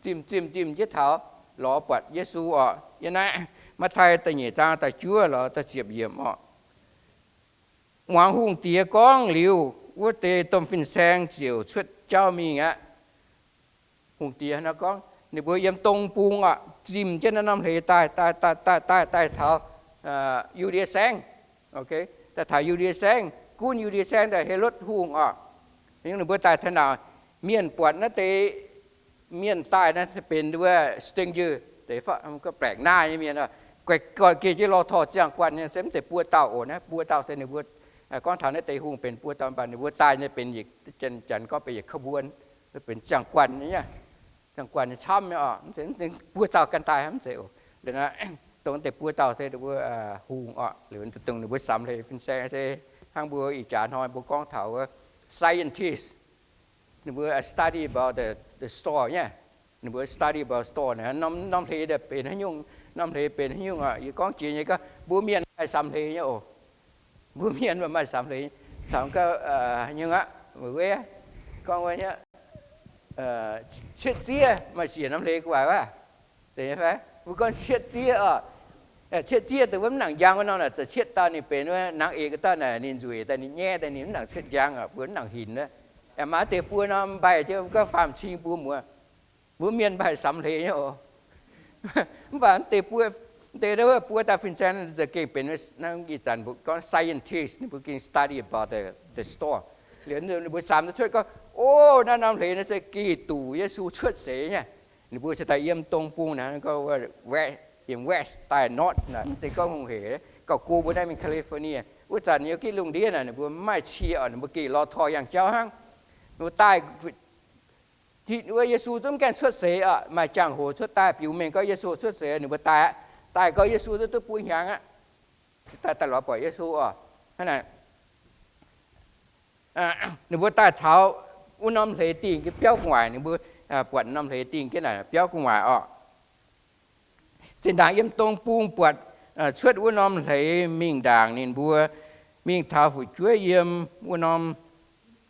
zimh zimh zimh jienv taux lorz buatc Yesu oc. Yiem naaiv Matv^tai da'nyeic zaang da'juov lorz da'ziepc yiemc oc. Muangx hungh diex gorngv liuz, wuov deix domh fin-saeng ziouc cuotv jauv mingh aqv. Hungh diex nor gorngv ninh mbuo yiem dong bung oc, zimh jienv naaiv norm hleix daaih, daaih, daaih, daaih, daaih taux Yu^ndie Saengv. Daaih taux Yu^ndie Saengv, gunv Yu^ndie Saengv daaih Helotv Hungh oc. Ninh mbuo daaih taux naaic, mienh buatc naaiv deix mienh daaih naaiv benx wuov stranger, deix แปลกหน้า nyei mienh, goiv geh jienv lorh torh ziangh guanh nyei, se mv zeiz buo dauh oc. Naaiv buo dauh se ninh mbuo gorngv taux naaiv deix hungh benx buo dauh, mv baac ninh mbuo daaih nyei benx, janx gorngv benx yietc ขบวน, benx ziangh guanh nyei, ziangh guanh nyei camv nyei oc. Buo dauh ganh daaih mv zeiz oc. Dongh naaiv deix buo dauh se ninh mbuo hungh oc. Liuz dongh ninh mbuo samx hleix fin-saeng se hnangv mbuo ih jaax hnoi mbuo gorngv taux scientist, ninh mbuo study about the, the star nyei. Ninh mbuo study about star naaic, norm hleix benx haaix nyungc, norm hleix benx haaix nyungc oc. Yie gorngv jiex nyei gorngv mbuo mienh maaih samx hleix nyei oc. Mbuo mienh maaih samx hleix, samx gauh haaix nyungc aqv, weic gorngv wuov cietv ziev maaih siec norm hleix gu'nguaaic wuov. Mbuo gorngv cietv ziev oc. Cietv ziev dongh wuov mv nangc njang wuov norm naaic, za'cietv dauh ninh benx wuov นางเอก dauh naaic, ninh nzueic daaih, ninh nyaiv daaih, ninh mv nangc cietv njang oc, mbuo mv nangc hinc wuov. Maaih deix buo norm mbaih jienv gorngv faam-cing buo muoz. Mbuo mienh maaih samx hleix nyei oc. Mv baac deix buo, deix wuov buo dauh fin-saeng za'gengh benx ih zanc mbuo gorngv scientist, ninh mbuo gengh study about the, the star. Liuz ninh mbuo samx duqv cuotv gorngv, o, naaiv norm hleix naaiv se Giduc Yesu cuotv seix nyei. Ninh mbuo se daaih yiem dong bung naaic, yiem west daaih north naaic, mv zeiz gorngv hungh hec. Gauh go mbuo naaiv mingh California wuov zanc, yiem gitv lungh ndiev naaic ninh mbuo mv maaih cie oc, ninh mbuo gengh lorh torh yangh jauv hnangv. Ninh mbuo daaih wuov Yesu zungv gaengh cuotv seix oc, maaih jangx-hoc cuotv daaih biux mengh gorngv Yesu cuotv seix, ninh mbuo daaih aqv. Daaih gorngv Yesu duqv duqv buo hnyangx aqv. Daaih, daaih lorz buatc Yesu oc. Hnangv naaic, ninh mbuo daaih taux wuov norm hleix dingh jienv biauv gu'nguaaic, ninh mbuo buatc norm hleix dingh jienv naaic biauv gu'nguaaic oc. Zinh ndaangc yiem dong bung buatc cuotv wuov norm hleix mingh ndaangc ninh mbuo mingh taux fu'jueiv yiem wuov norm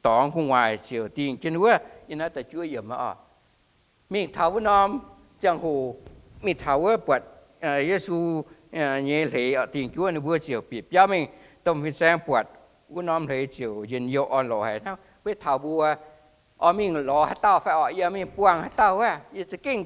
dorngx gu'nguaaic ziouc dingh jienv wuov. Yiem naaiv da'juov yiemc oc. Mingh taux wuov norm ziangh hoc, mingh taux wuov buatc Yesu nyei hleix oc, dingh jienv wuov, ninh mbuo ziouc bieqc biauv mingh. domh fin-saeng buatc wuov norm hleix ziouc njien-youh orn-lorqc haic hnangv. Weic taux mbuo oix mingh lorz haaix dauh fai orqc, yie mingh buangh haaix dauh wuov, yie za'gengh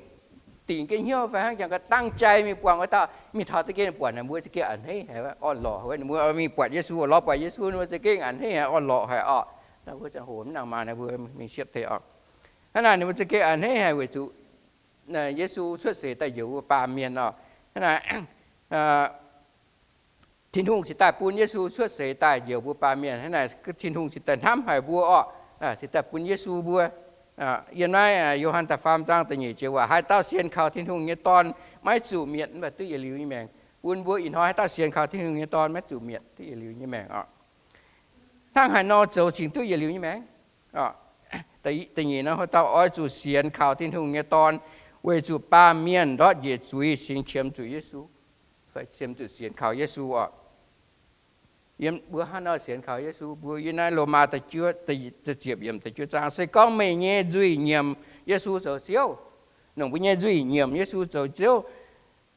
dingc jienv hnyouv fai hnangv jangx ga'dangv jai mingh buangh wuov dauh, mingh taux za'gengh buatc ninh mbuo za'gengh a'hneiv haic, orn-lorqc haic. Ninh mbuo mingh buatc Yesu, lorz buatc Yesu, ninh mbuo za'gengh a'hneiv haic, orn-lorqc haic orqc. Naaiv mbuo ziangh hoc mv nangc maah, ninh mbuo mingh siepv deix orqc. Hnangv naaic ninh mbuo za'gengh a'hneiv haic weic zuqc Yesu cuotv seix daaih njoux mbuo baamh mienh orqc. Hnangv naaic, Tin-Hungh cingx daaih bun Yesu cuotv seix daaih njoux mbuo baamh mienh. Hnangv naaic Tin-Hungh cingx daaih hnamv haic mbuo orqc, cingx daaih bun Yesu mbuo. Yiem naaiv Yo^han da'faam zaang da'nyeic jiex waac, haaix dauh sienx kaux Tin-Hungh nyei Dorn maiv zuqc mietc mv baac duqv yietc liuz nyei maengc. Bun mbuo ih hnoi haaix dauh sienx kaux Tin-Hungh nyei Dorn maiv zuqc mietc, duqv yietc liuz nyei maengc orqc. Hnangv haaix nor zoux cingx duqv yietc liuz nyei maengc? Da'nyeic nor, haaix dauh oix zuqc sienx kaux Tin-Hungh nyei Dorn weic zuqc baamh mienh ndortv njiec zuiz cingx qiemx zuqc Yesu, fai qiemx zuqc sienx kaux Yesu orqc. Yiem mbuo hnangv nor sienx kaux Yesu, mbuo yiem naaiv Lomaa da'ziepc yiemc da'juov zaang, se gorngv meih nyei nzuih nyiemc Yesu zoux Ziouv, nongc mbuo nyei nzuih nyiemc Yesu zoux Ziouv,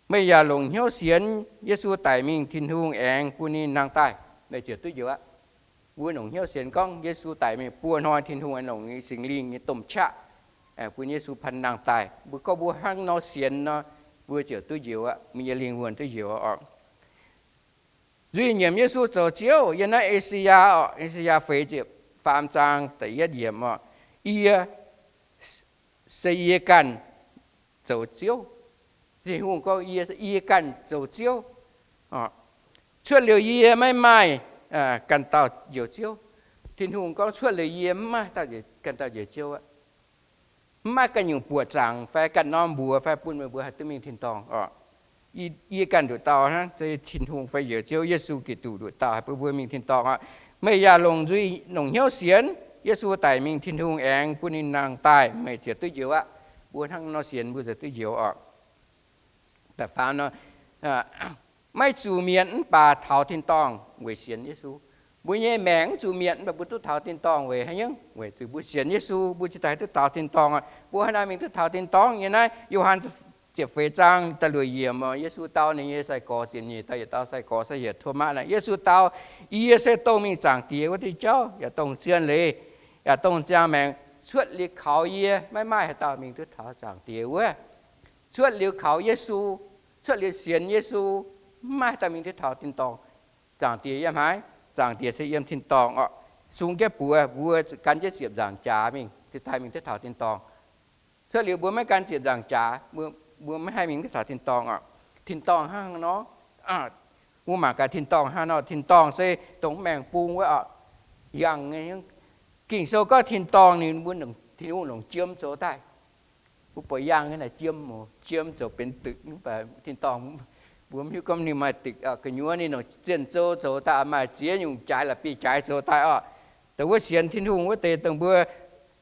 meih yaac longc hnyouv sienx Yesu daic mingh Tin-Hungh aengx bun ninh nangh daaih, meih ziouc duqv njoux aqv. Mbuo longc hnyouv sienx gorngv Yesu daic mingh buo hnoi, Tin-Hungh aengx longc Singx Lingh nyei domh qaqv bun Yesu pan nangh daaih. Mbuo gorngv mbuo hnangv nor sienx nor, mbuo ziouc duqv njoux aqv, mbuo nyei lingh wuonh duqv njoux oc. Nzuih nyiemc Yesu zoux Ziouv. Yiem naaiv E^se^yaa oc, E^se^yaa feix ziepc faam zaang da'yietv yiemc oc, yie se yie ganh zoux Ziouv. Tin-Hungh gorngv, yie, yie ganh zoux Ziouv. Cuotv liuz yie maiv maaih ganh dauh njoux Ziouv. Tin-Hungh gorngv cuotv liuz yie maiv maaih ganh dauh njoux Ziouv aqv. Mv maaih ganh nyungc buoqc zaangc fai ganh norm mbuox fai bun meih mbuo haih duqv mingh tin-dorngh oc. Yie ganh nduqc dauh hnangv, se Tin-Hungh fai njoux Ziouv Yesu Giduc nduqc dauh haih bun mbuo mingh tin-dorngh oc. Meih yaac longc nzuih, longc hnyouv sienx Yesu daic mingh Tin-Hungh aengx bun ninh nangh daaih, meih ziouc duqv njoux aqv. Mbuo hnangv nor sienx mbuo ziouc duqv njoux oc. Da'faam nor, maiv zuqc mietc mv baac taux tin-dorngh weic sienx Yesu. Mbuo nyei maengc mv zuqc mietc mv baac mbuo duqv taux tin-dorngh weic haaix nyungc? Weic zuqc mbuo sienx Yesu, mbuo cingx daaih duqv taux tin-dorngh. Mbuo hnangv naaiv mingh duqv taux tin-dorngh nyei naaiv, Yo^han ziepc feix zaang da'luoqc yiemc, Yesu dau ninh nyei sai-gorx, ziepc nyeic dauh yietc dauh sai-gorx, se heuc Tomaa naaic. Yesu dau, Yie se dongh mingh Zaangc Diex wuov diuh jauv, yaac dongh zien leiz, yaac dongh ziangh maengc. Cuotv liuz kaux yie, maiv maaih haaix dauh mingh duqv taux Zaangc Diex wuov. Cuotv liuz kaux Yesu, cuotv liuz sienx Yesu, maiv maaih haaix dauh mingh duqv taux tin-dorngh. Zaangc Diex yiem haaix? Zaangc Diex se yiem tin-dorngh oc. Sung jienv buoz, mbuo gan jienv ziepc nzaangc jaax mingh, cingx daaih mingh duqv taux tin-dorngh. Cuotv liuz mbuo maiv gan ziepc nzaangc jaax, mbuo maiv haih mingh duqv taux tin-dorngh oc. Tin-dorngh hnangv haaix nor? Mbuo mangc gaax tin-dorngh hnangv haaix nor. Tin-dorngh se dongh maengx bung wuov oc. Yangh, Ging-Sou gorngv tin-dorngh ninh mbuo, Tin-Hungh longc jiem zoux daaih. Mbuo buatc yangh nyei naaic jiem, jiem zoux benx dikc, mv baac tin-dorngh mbuo mv hiuv gorngv ninh maaih dikc. Gu'nyuoz ninh longc zienh zou zoux daaih, maaih ziex nyungc jaaix la'bieiv jaaix zoux daaih oc. Dongh wuov sienx Tin-Hungh wuov deix, dongh mbuo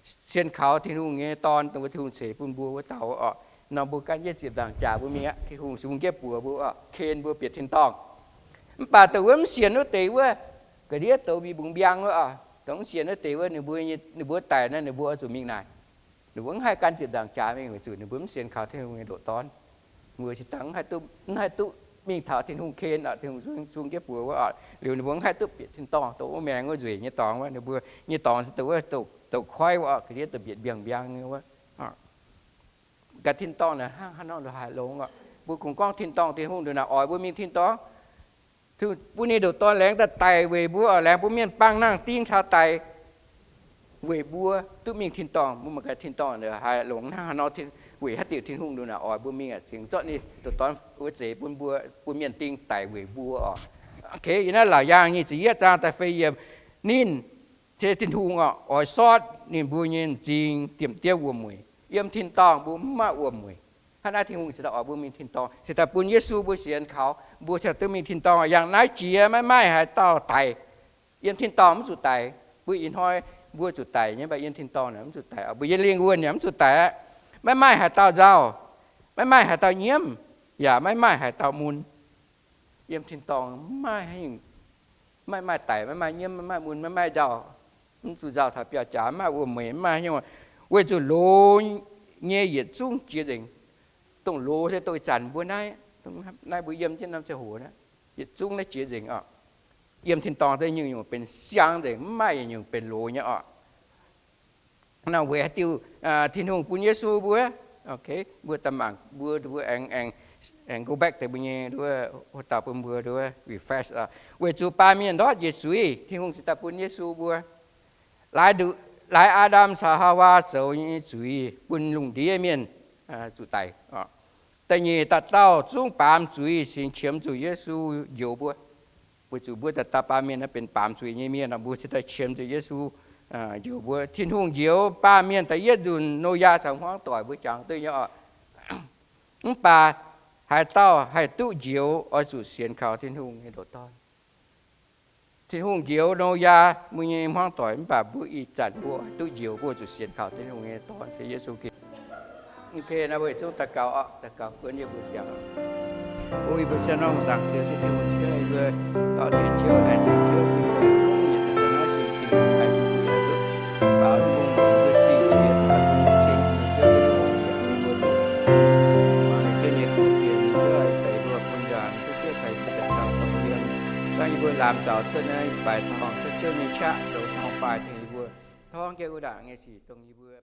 sienx kaux Tin-Hungh nyei Dorn, dongh wuov Tin-Hungh ceix bun mbuo wuov dauh oc. Nor mbuo gan jienv ziepc nzaangc jaax mbuo mingh aqv, Tin-Hungh se bun jienv buoz mbuo oc, ken mbuo bieqc tin-dorngh. Mv baac dongh wuov mv sienx wuov deix wuov, ga'ndiev douz mbi mbungx mbiang wuov oc, dongh mv sienx wuov deix wuov, ninh mbuo, ninh mbuo daic nor, ninh mbuo oix zuqc mingh naaic. Ninh mbuo mv haih gan ziepc nzaangc jaax mingh weic zuqc ninh mbuo mv sienx kaux Tin-Hungh nyei ndoqc Dorn. Mbuo cingx daaih mv haih duqv, mv haih duqv mingh taux Tin-Hungh ken oc, Tin-Hungh sung jienv buoz wuov oc. Liuz ninh mbuo mv haih duqv bieqc tin-dorngh, dongh wuov maengx wuov nzueic nyei dorngx wuov, ninh mbuo nyei dorngx se dongh wuov douz koiv wuov oc, ga'ndiev douz mbietc mbiangh mbiang wuov. Gaax tin-dorngh naaic hnangv haaix nor haih longx oc. Mbuo kungx gorngv tin-dorngh, Tin-Hungh ndongc naaic oix mbuo mingh tin-dorngh. Bun ninh ndoqc Dorn laengz daaih daic weic mbuo oc, laengz bun mienh baamh naang ding taux daic weic mbuo duqv mingh tin-dorngh. Mbuo mangc gaax tin-dorngh haih longx hnangv haaix nor, weic haaix diuc Tin-Hungh ndongc naaic oix mbuo mingh aqv, cingx zorqv ninh ndoqc Dorn wuov zeix bun mbuo, bun mienh ding daic weic mbuo oc. Yiem naaiv Laauc Yaangh nyic ziepc yietv zaang da'feix yiemc, ninh se Tin-Hungh oc, oix sortv ninh mbuo nyei m'zing diemv diemv wuom-mueic. Yiem tin-dorngh mbuo mv maaih wuom-mueic. Hnangv naaiv Tin-Hungh cingx daaih oix mbuo mingh tin-dorngh, cingx daaih bun Yesu mbuo sienx kaux, mbuo cingx duqv mingh tin-dorngh. Yangh naaiv jiex maiv maaih haaix dauh daic. Yiem tin-dorngh mv zuqc daic. Mbuo ih hnoi mbuo zuqc daic nyei, mv baac yiem tin-dorngh naaic mv zuqc daic. Mbuo nyei lingh wuonh yaac mv zuqc daic aqv. Maiv maaih haaix dauh nzauh, maiv maaih haaix dauh nyiemv, yaac maiv maaih haaix dauh mun. Yiem tin-dorngh maiv maaih, maiv maaih daic, maiv maaih nyiemv, maiv maaih mun, maiv maaih nzauh. Mv zuqc nzauh taux biauv-jaax, maiv maaih wuom-mueic, mv maaih haaix nyungc, weic zuqc loz nyei yietc zungv jiex nzengc. Dongh loz se dongh ih zanc mbuo naaiv, naaiv mbuo yiem jienv norm ziangh hoc naaiv, yietc zungv naaiv jiex nzengc oc. yiem tin-dorngh daaih nyungc-nyungc benx siang nzengc, mv maaih nyungc benx loz nyei orqc. Naaiv weic haaix diuc Tin-Hungh bun Yesu mbuo? Mbuo daaih mangc mbuo, mbuo aengx, aengx go back deix mbuo nyei, wuov dauh bun mbuo refresh. Weic zuqc baamh mienh ndortv njiec zuiz, Tin-Hungh cingx daaih bun Yesu mbuo. Laaix, laaix Aa^ndam caux Haawaa zoux nyei zuiz bun lungh ndiev mienh zuqc daic. Da'nyeic, dauh dauh zungv baamz zuiz cingx qiemx zuqc Yesu njoux mbuo. Weic zuqc mbuo dauh dauh baamh mienh naaiv benx baamz zuiz nyei mienh, mbuo cingx daaih qiemx zuqc Yesu njoux mbuo. Tin-Hungh njoux baamh mienh da'yietv nzunc, Noyaa caux hmuangv doic mbuo jangx duqv nyei orqc. Mv baac haaix dauh haih duqv njoux oix zuqc sienx kaux Tin-Hungh nyei ndoqc dorn. Tin-Hungh njoux Noyaa mbuo nyei hmuangv doic, mv baac mbuo ih zanc mbuo oix duqv njoux mbuo zuqc sienx kaux Tin-Hungh nyei dorn se Yesu Giduc. Ok, naaiv mbuo yietc zungv daux gaux orqc, daux gaux guon yie mbuo ziangx. O yie mbuo sienx norm zaangc Diex, se Tin-Hungh ciev yie mbuo, dorh diex Ziouv, laengz zingh Ziouv bun yie mbuo yietc zungv yietc zungv naaiv singx Diex, baaux Tin-Hungh mbuo singx Diex, baaux Tin-Hungh ceng Ziouv Tin-Hungh yaac bun mbuo duqv mangc ninh Ziouv nyei kuv fienx, Ziouv deix mbuo bun nzaanx, Ziouv ceix mbuo daaih taux dongh yiem, dangh yie mbuo lamz zaux cuotv naaiv baaic torngv, Ziouv nyei qaqv zoux torngv faix tengx yie mbuo, torngv jienv wuov ndaangc nyei sic dongh yie mbuo